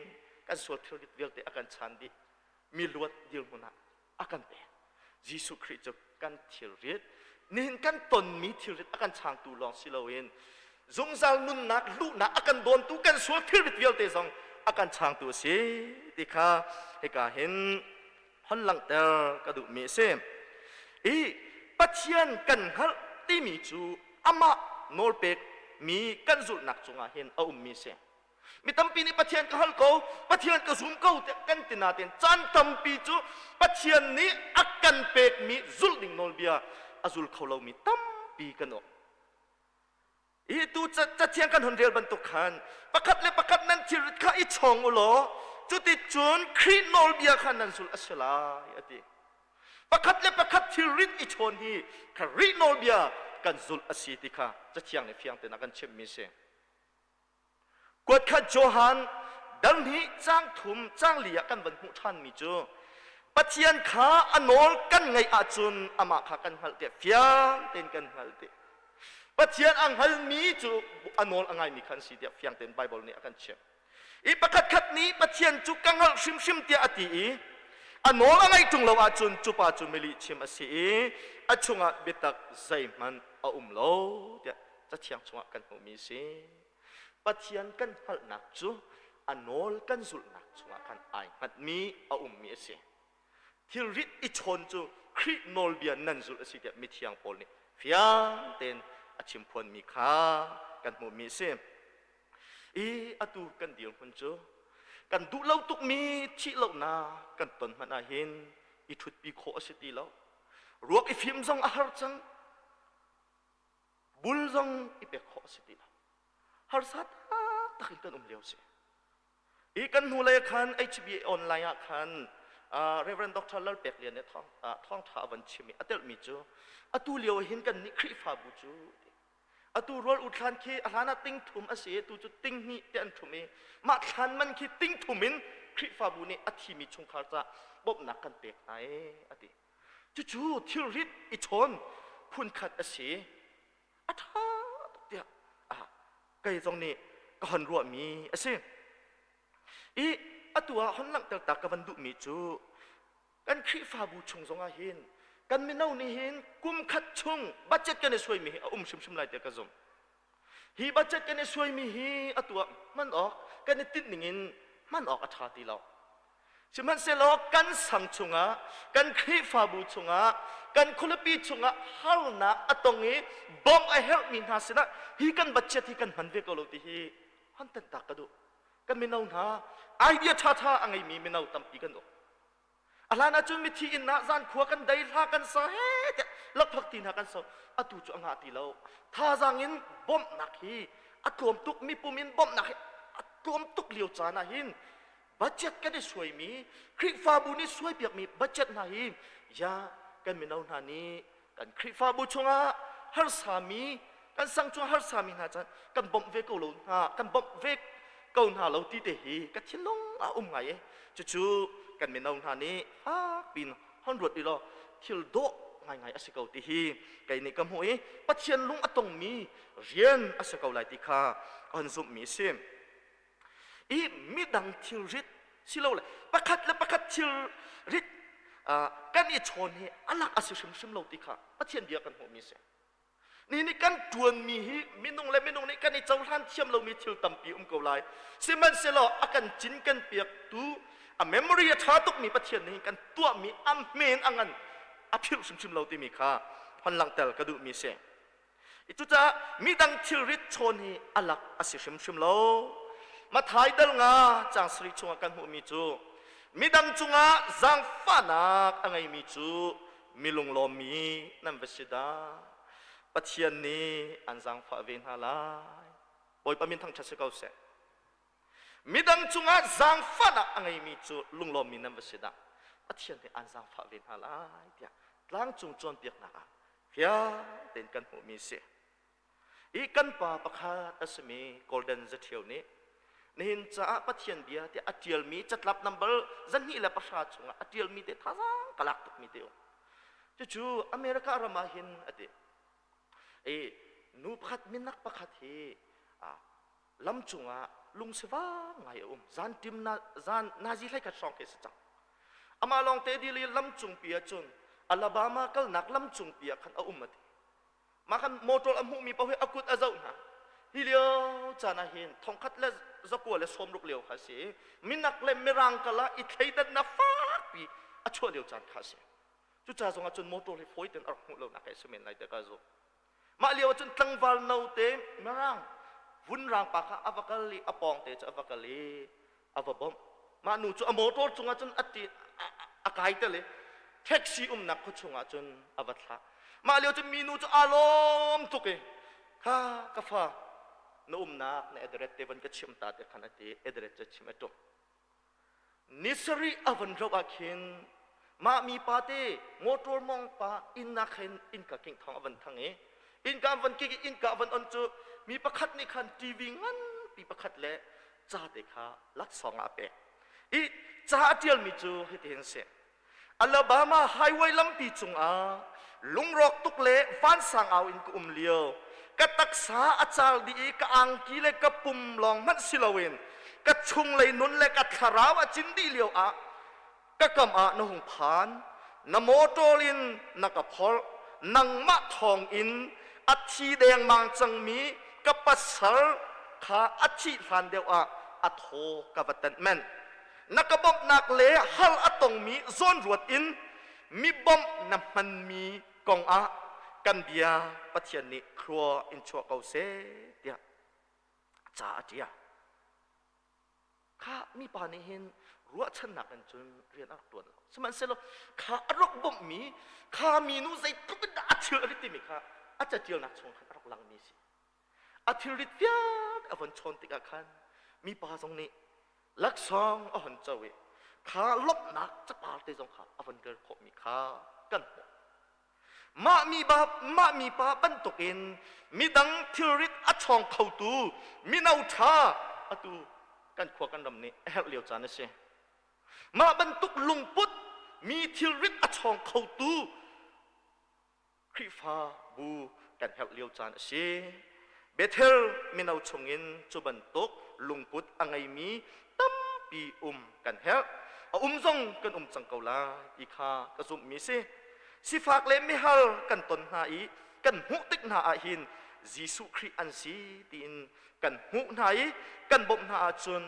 kan sual thilrit vialte a kan chan dih. Mi luat dirhmun ah a kan pek. Jesuh Khrih cu kan thilrit, nihin kan tonmi thilrit a kan changtu lawng si loin zungzal nunnak luhnak a kan dawntu kan sual thilrit vialte zong a kan changtu a si ti kha hika hin hon langhter ka duhmi a si. I Pathian kan hngalh timi cu amah nawlpek mi kan zulhnak cungah hin a ummi a si. Mi tampi nih Pathian ka hal ko, Pathian ka zum ko tiah kan ti nain caan tampi cu Pathian nih a kan pekmi zulh ding nawlbia a zul kho lomi tampi kan um. Hi tu cathiang kan hun rel bantuk khan pakhat le pakhat nan thilrit kha i chawng u law cuticun Khrih nawlbia kha nan zulh a si lai a ti. Pakhat le pakhat thilrit i chawn hi Khrih nawlbia kan zulh a si ti kha cathiang nih fiang tein a kan chimhmi a si. Kuatkhat Johan dal hnih cang thum cang li ah kan van hmuh ṭhanmi cu. Pathian kha a nawl kan ngaih ahcun amah kha kan hngalh tiah fiang tein kan hngalh ti. Pathian a hngalmi cu a nawl a ngaimi kha an si tiah fiang tein Baibal nih a kan chimh. I pakhatkhat nih Pathian cu ka hngalh hrimhrim tiah a ti i a nawl a ngaih ṭung lo ahcun cu pa cu milih chim a si i a chungah biatak zeihmanh a um lo tiah Cathiang chungah kan hmuhmi a si. Pathian kan hngalhnak cu a nawl kan zulhnak chungah khan ai hngatmi a ummi a si. Thilrit i chawn cu Khrih nawlbia nan zulh a si tiah mithiang Paul nih fiang tein a chimphuanmi kha kan hmuhmi a si. I atu kan dirhmun cu kan duh lo tukmi thih lonak kan ton hmanh ah hin i ṭhutpi khawh a si ti lo. Ruak i fim zong a har cang. Bul zong i pek khawh a si ti lo. Harsa taktak in kan um lio si. I kan hnulei khan HBA online ah khan Reverend Dr. Lal Pek Lian nih thawng thawngṭha a van chim i a telhmi cu atu lio hin kan nih Khrihfabu cu atu rual u thlan khi a hlan ah ting thum a si i tu cu ting hnih te an thum i mah thlan man khi ting thum in Khrihfabu nih a thimi chungkhar ca bawmhnak kan pek hna e a ti. Cucu thilrit i chawn phunkhat a si. A ṭha tuk tiah kei zong nih ka hon ruahmi a si. I atu ah hon langhter ta ka van duhmi cu kan Khrihfabu chung zongah hin kan mino nih hin kum khat chung budget kan i suaimi hi a um hrimhrim lai tiah ka zumh. Hi budget kan i suaimi hi atu ah hman awk kan i tinh ning in hman awk a ṭha ti lo. Sihmanhsehlaw kan sang chungah, kan Khrihfabu chungah, kan khualipi chungah harnak a tong i bawmh a herhmi hna sinah hi kan budget hi kan hman ve ko lo ti hi hon tantak ka duh. Kan mino hna idea ṭhaṭha a ngeimi mino tampi kan um. A hlan ahcun mithi inn ah zan khua kan dei hla kan sa he tiah lakphak ti hna kan so. Atu cu a ngah ti lo. Thazaang in bawmhnak hi a tlawm tuk mipum in bawmhnak hi a tlawm tuk lio caan ah hin budget kan i suaimi Khrihfabu nih suaipiakmi budget hna hi ya kan mino hna nih kan Khrihfabu chungah harsami kan sang chung harsami hna chan kan bawmh ve ko lo hna kan bawmh ve ko hna lo ti te hi ka thinlung a um ngai e cucu kan mino hna nih fak pin hon ruat i law thil dawh ngaingai a si ko ti hi kei nih ka hmuh i Pathian lung a tongmi rian a si ko lai ti kha ka hon zumhmi a si. I midang thilrit silole pakhat le pakhat thilrit kan i chawn hi alak a si hrimhrim lo ti kha Pathian bia kan hmuhmi a si. Ni nih kan ṭuanmi hi minung le minung nih kan i cohlan thiam lomi thil tampi um ko lai. Sihmanhsehlaw a kan cin kan piaktu a memory a ṭha tukmi Pathian nih kan tuahmi a hmen a ngan a philh hrimhrim lo timi kha hon langhter ka duhmi a si. Cucaah midang thilrit chawn hi a lak a si hrimhrim lo. Mathai dal nga caang sarih chungah kan hmuhmi cu midang cungah zaangfahnak a ngeimi cu mi lunglawmmi nan va si dah. Pathian nih an zaangfah ve hna lai. Bawipa min thangṭhat si ko seh. Midang cungah zaangfahnak a ngeimi cu lunglawmmi nan va si dah. Pathian nih an zaangfah ve hna lai tiah tlangcung cawnpiaknak ah fiang tein kan hmuhmi a si. I kan pa pakhat a simi Golden Zaṭhio nih nihin caah Pathian bia tiah a ṭialmi catlap number 210 chungah a ṭialmi te thazaang ka lak tukmi te um. Cucu America ram ah hin a ti. I nu pakhat minak pakhat hi lam cungah lungsivang ngai a um. Zan tim na zan nazi hlei khat hrawng khi a si cang. Amah lawng te dil i lamcungpi ah cun Alabama kalnak lamcungpi ah khan a um a ti. Mah khan motor a hmuhmi paoh hi a kut a zoh hna. Hi lio caan ah hin thongkhat le zakua le sawmruk lio kha a si i minak le mirang kal ah i thleidannak fakpi a chuah lio caan kha a si. Cuca zong ah cun motor hi fawi tein a rak hmuh lonak hi a si men lai tiah ka zumh. Mah lio ah cun tlangval note mirang vunrang pa kha a va kal i a pawngte cu a va kal i a va bawmh. Mah nu cu a motor cungah cun a ti a kai tel i taxi umnak khua chungah cun a va thlah. Mah lio cun minu cu aa lawm tuk i kha ka fa na umnak na address te van ka chim ta te khan a ti address cu chim a tum. Ni sarih a van rauh ah khin mah mipa te motor mong pa inn ah khin innka kingh thawng a van thang i innka an van kik i innka a van on cu mi pakhat nih khan TV nganpi pakhat le ca te kha laksawng ah a pek. I ca a ṭialmi cu hitihin a si. Alabama highway lampi cungah lungrawk tuk le vansang au in ka um lio. Ka taksa a cal dih i ka angki le ka pum lawng hmanh si loin ka chunglei nun le ka thlarau a cin dih lio ah ka kam ah na hung phan. Na motor in na ka phorh. Nangmah thawng in a thi dengmang cangmi ka pasal kha a thih hlan deuh ah a thaw ka va tenh manh. Na ka bawmhnak le hal a tongmi zawnruat in mi bawmh na hmanmi kong ah kan bia Pathian nih thlua in chuah ko seh tiah ca a ṭial. Kha mipa nih hin ruahchannak in cun rian a rak ṭuan lo. Sihmanhsehlaw kha a rak bawmhmi kha minu zeitluk in dah a thil a rit timi kha a caṭialnak chung khan a rak langmi a si. A thilrit vialte a von chawn tikah khan mipa zong nih laksawng a hon co i kha lawmhnak capar te zong kha a von rel khawhmi kha kan hmuh. Mah mi ba mah mi pa bantukin midang thilrit a chawng khotu mino ṭha atu kan khua kan ram nih a herh lio caan a si. Mah bantuk lungput mi thilrit a chawng khotu Khrihfabu kan herh lio caan a si. Bethel mino chungin cu bantuk lungput a ngeimi tampi um kan herh. A um zong kan um cang ko lai ti kha ka zumhmi si. Sifak le mihar kan ton hna i kan hmuh tik hna ah hin Jesuh Khrih an si tiin kan hmuh hna i kan bawmh hna ahcun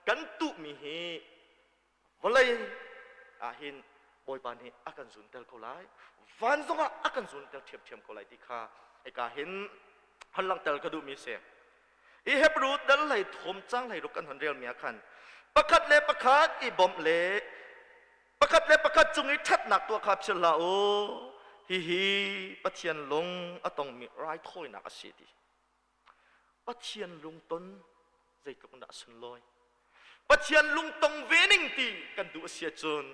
kan tuhmi hi Vawlei ah hin Bawipa nih a kan zunter ko lai, van zongah a kan zunter ṭhiamṭhiam ko lai ti kha hika hin hon langhter ka duhmi a si. I Hebrew dal hlei thum cang hlei ruk kan hon relmi ah khan pakhat le pakhat i bawmh le pakhat le pakhat cung i ṭhatnak tuah kha philh hlah u. Hihi Pathian lung a tongmi raithawinak a si ti. Pathian lungton zeitluk in dah a sunlawi. Pathian lungtong ve ning ti kan duh a si ahcun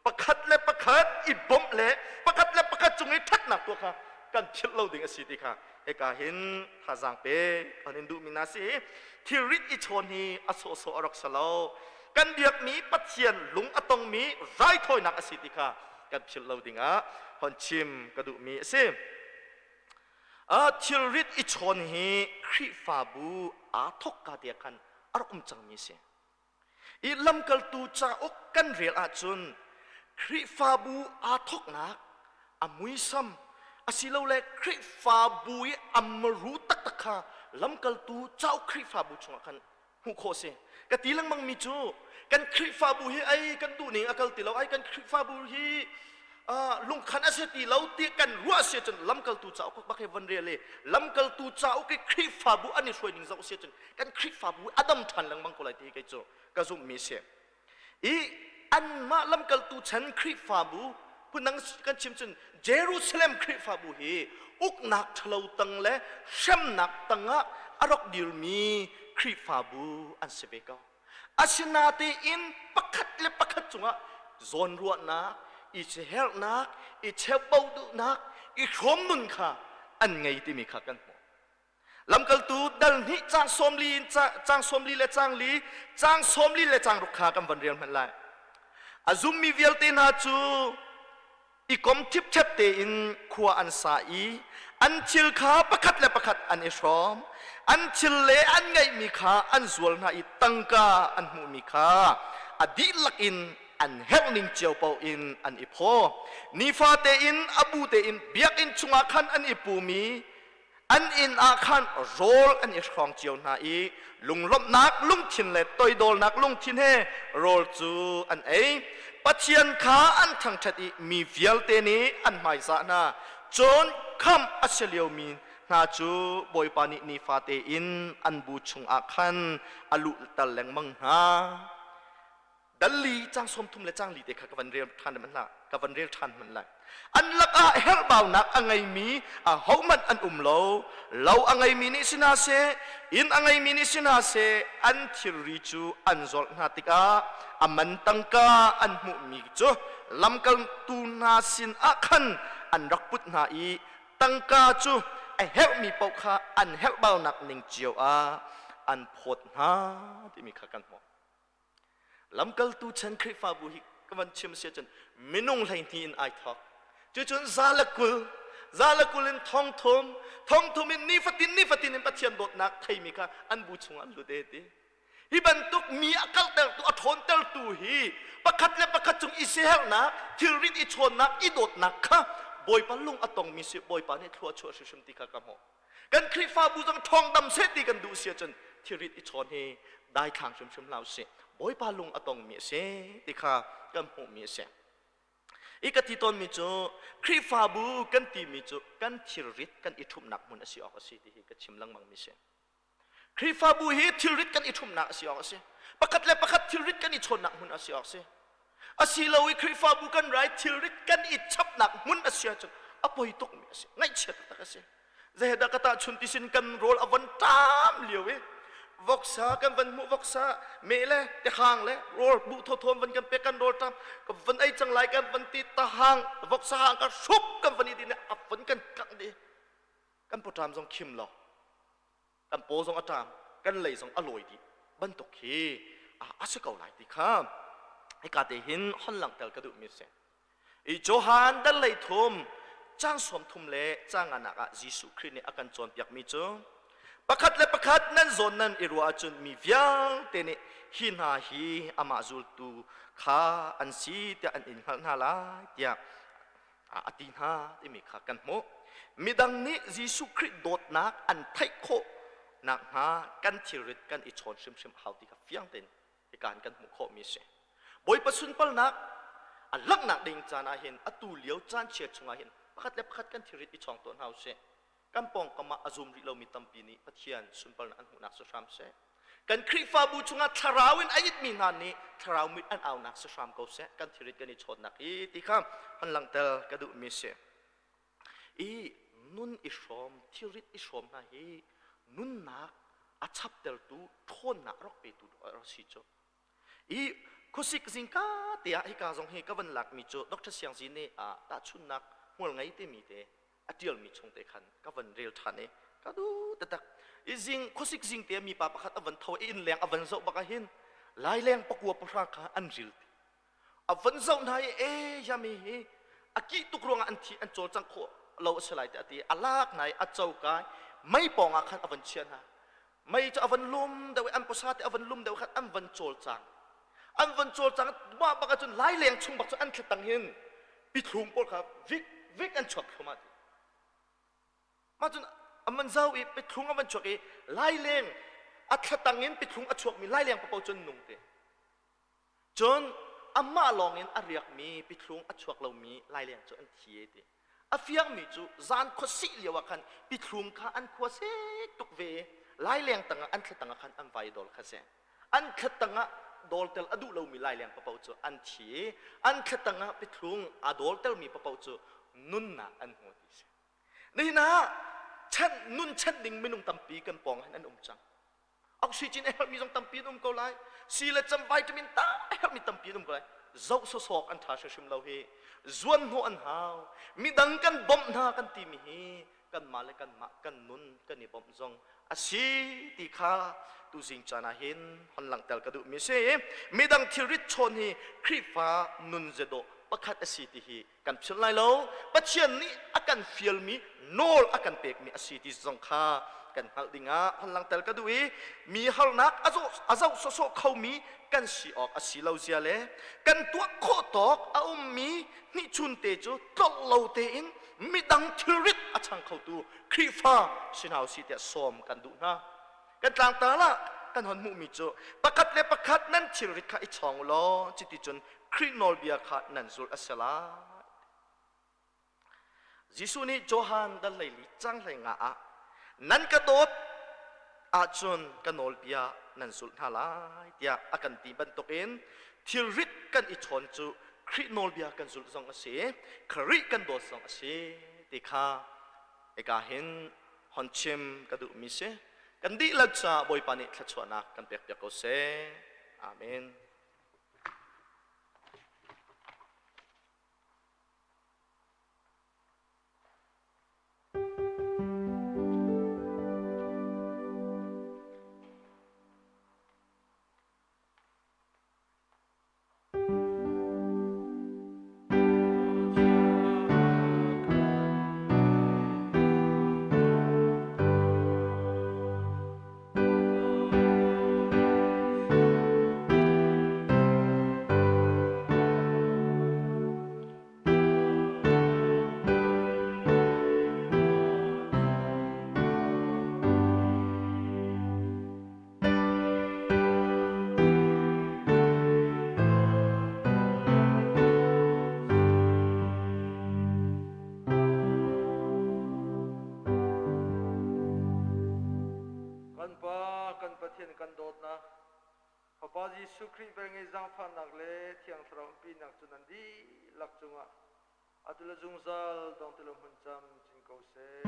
pakhat le pakhat i bawmh le pakhat le pakhat cung i ṭhatnak tuah kha kan philh lo ding a si ti kha hika hin thazaang pe an in duhmi hna si. Thilrit i chawn hi a sawhsawh a rak si lo. Kan biakmi Pathian lung a tongmi raithawinak a si ti kha kan philh lo dingah hon chim ka duhmi a si. Thilrit i chawn hi Khrihfabu aa thawkka te khan a rak um cangmi a si. I lamkaltu cauk kan rel ahcun Khrihfabu aa thawknak a muisam asilole Khrihfabu i a maru taktak kha lamkaltu cauk Khrihfabu chungah khan hmuh khawh si. Ka ti lengmang mi cu kan Khrihfabu hi ai kan duh ning a kal ti lo, ai kan Khrihfabu hi lungkhan a si ti lo ti kan ruah si cun lamkaltu cauk bak hi von rel i lamkaltu cauk i Khrihfabu an i hruai ning zoh si cun kan Khrihfabu a dam ṭhan lengmang ko lai ti hi kei cu ka zumhmi si. I anmah lamkaltu chan Khrihfabu phundang kan chim cun Jerusalem Khrihfabu hi uknak ṭhalo tang le hremnak tangah a rak dirmi Khrihfabu an si ve ko. Asinatein pakhat le pakhat cungah zawnruahnak, i herhnak, i cheuhbo duhnak, i hrawm nun kha an ngei timi kha kan hmuh. Lamkaltu dal hnih caang 40 in caang 40 le caang li, caang 40 le caang ruk kha kan van rel hmanh lai. A zummi vialte hna cu i kom ṭhipṭhep tein khua an sa i an thil kha pakhat le pakhat an i hrawm. An thil le an ngeihmi kha an zual hna i tangka an hmuhmi kha a dihlak in an herhning cio paoh in an i phaw. Nifate in a bu tein biakinn chungah khan an i pum i An inn ah khan rawl an i hrawng cio hna i lunglawmhnak lungthin le toidawlnak lungthin he rawl cu an ei. Pathian kha an thangṭhat i mi vialte nih an hmaizah hna. Cun khamh a si liomi hna cu Bawipa nih nifate in an bu chungah khan a luhter lengmang hna. Dal li cang 30 le cang li te kha ka van rel ṭhan hmanh hlah ka van rel ṭhan hmanh lai. An lakah herhbaunak a ngeimi ahohmanh an um lo. Lo a ngeimi nih si hna seh, inn a ngeimi nih si hna seh, an thilri cu an zawlh hna tikah a man tangka an hmuhmi cu lamkaltu hna sin ah khan an rak put hna i tangka cu a herhmi paoh kha an herhbaunak ning cio ah an phawt hna timi kha kan hmuh. Lamkaltu chan Khrihfabu hi Ka van chim si ahcun minung 12 in ai thawk. Cucun 120, 120 in 3,000, 3,000 in nifatin nifatin in Pathian dawtnak theimi kha an bu chungah an lut e ti. Hi bantuk mi a kaltertu, a ṭhawntertu hi pakhat le pakhat cung i siaherhnak, thilrit i chawnnak, i dawtnak kha Bawipa lung a tongmi si Bawipa nih thlua chuah hrimhrim ti kha ka hmuh. Kan Khrihfabu zong ṭhawng dam seh ti kan duh si ahcun thilrit i chawn hi daithlang hrimhrim hlah usih. Bawipa lung a tongmi a si ti kha kan hmuhmi a si. I ka ti tawnmi cu Khrihfabu kan timi cu kan thilrit kan i ṭhumhnak hmun a si awk a si ti hi ka chim lengmangmi si. Khrihfabu hi thilrit kan i ṭhumhnak a si awk a si. Pakhat le pakhat thilrit kan i chawnnak hmun a si awk a si. A si lo i Khrihfabu kan rai thilrit kan i chapnak hmun a si ahcun a poi tukmi a si. Ngaihchia taktak a si. Zeidah ka tahchun ti sin kan rawl a von ṭam lio i voksa kan van hmuh voksa meh le tehang le rawl buh thawthawn van kan pek kan rawl ṭam ka van ei cang lai kan van ti tahang voksa hang ka hrup kan van i din a van kan kangh dih kan pawṭam zong khim lo kan paw zong a ṭam kan lei zong a lawi dih bantuk khi a si ko lai ti kha hika te hin hon langhter ka duhmi a si i Johan dal lei thum cang 30 le cang nganak ah Jesuh Khrih nih a kan cawnpiakmi cu pakhat le pakhat nan zawn nan i ruah ahcun mi vialte nih hi hna hi amah zultu kha an si tiah an in hngalh hna lai tiah a ti hna timi kha kan hmuh. Midang nih Jesuh Khrih dawtnak an theih khawh nakhnga kan thilrit kan i chawn hrimhrim a hau ti kha fiang tein hika in kan hmuh khawhmi a si. Bawipa sunparnak a langhnak ding caan ah hin atu lio caan chia chungah hin pakhat le pakhat kan thilrit i chawng tuah hna usih. Kan pawngkam ah a zum rih lomi tampi nih Pathian sunparnak an hmuhnak si hram seh. Kan Khrihfabu chungah thlarau in a itmi hna nih thlarau mit an aunak si hram ko seh. Kan thilrit kan i chawnnak hi ti kha han langhter ka duhmi si. I nun i hrawm, thilrit i hrawm hna hi nunnak a chaptertu ṭhawnnak rak petu rak si cu. I khuasik zingka te ah hika zong hi ka van lakmi cu Dr. Siang Zi nih tahchunnak hmual ngei timi te a ṭialmi chung te khan ka van rel ṭhan i ka duh taktak. I zing khuasik zing te mipa pakhat a van tho i innleng a van zoh bak ah hin laileng pakua pahra kha an ril ti. A van zoh hna i e yami hi a kih tuk ruangah an thi an cawlcangh khawh lo a si lai tiah a ti. A lak hna i a cokai mei pawng ah khan a van chia hna. Mei cu a van lum deuh i an pawsa te a van lum deuh khan an van cawlcang. An van cawlcang mah bak ahcun laileng chung bak cu an thlatang hin pithlung pawl kha vik vik an chuak thluahmah ti. Mah cun an van zau i pithlung an van chuak i laileng a thlatang in pithlung a chuakmi laileng paoh cun nung ti. Cun amah lawngin a riakmi pithlung a chuak lomi laileng cu an thi e ti. A fiangmi cu zan khuasih lio ah khan pithlung kha an khua sik tuk ve i laileng tangah an thla tangah khan an vai dol kha si. An thla tangah dawltel a duh lomi laileng paoh cu an thi i an thla tangah pithlung aa dawltelmi paoh cu nunnak an hmu ti si. Nihin ah chanh nun chanh ding minung tampi kan pawng hin an um cang. Oxygen a herhmi zong tampi an um ko lai. Si le cam vitamin ta a herhmi tampi an um ko lai. Zoh sawsawk an ṭha hrimhrim lo hi. Zuan hnawh an hau. Midang kan bawmh hna kan timi hi kanmah le kanmah kan nun kan i bawmh zong a si ti kha tuzing caan ah hin hon langhter ka duhmi si. Midang thilrit chawn hi Khrihfa nun zedawh pakhat a si ti hi kan philh lai lo. Pathian nih a kan fialmi nawl a kan pekmi a si ti zong kha kan hngalh dingah hon langhter ka duh i mi harnak a zoh sawsawh khomi kan si awk a si lo zia le kan tuah khawh tawk a ummi hnihchun te cu tlolh lo tein midang thilrit a chang khotu Khrihfa si hna usih tiah sawm kan duh hna. Kan tlangtar ah kan hon hmuhmi cu pakhat le pakhat nan thilrit kha i chawng u law cuti cun Khrih nawlbia kha nan zulh a si lai. Jesuh nih Johan dal 14 cang 15 ah nan ka dawt ahcun ka nawlbia nan zulh hna lai tiah a kan ti bantukin thilrit kan i chawn cu Khrih nawlbia kan zulh zong a si, Khrih kan dawt zong a si ti kha hika hin hon chim ka duhmi si. Kan dihlak caah Bawipa nih thluachuahnak kan pekpiak ko seh. Amen. Pathian kan dawtnak, Fapa Jesuh Khrih velngeih zaangfahnak le Thiang Thlarau umpinak cu nan dihlak cungah atu le zungzal dong ti lo hmun camcin ko seh.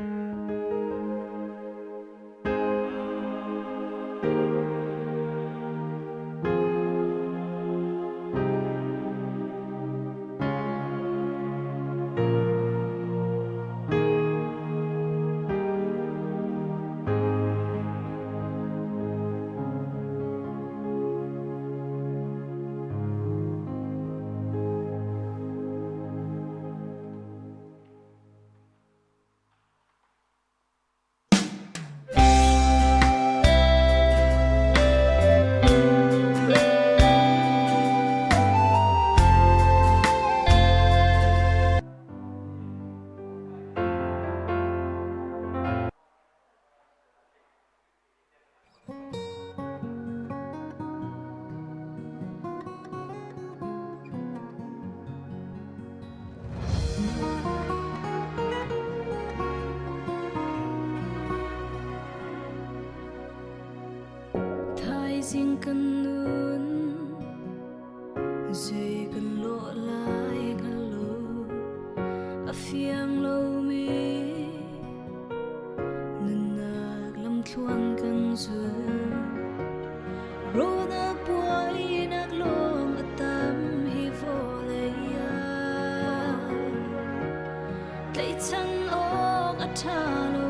Thaizing kan nun zei kan lawh lai hngal lo a fiang lomi nunnak lamthluan kan zul Rawlnak buainak lawng a tam hi vawlei ah tlaihchan awk a ṭha lo.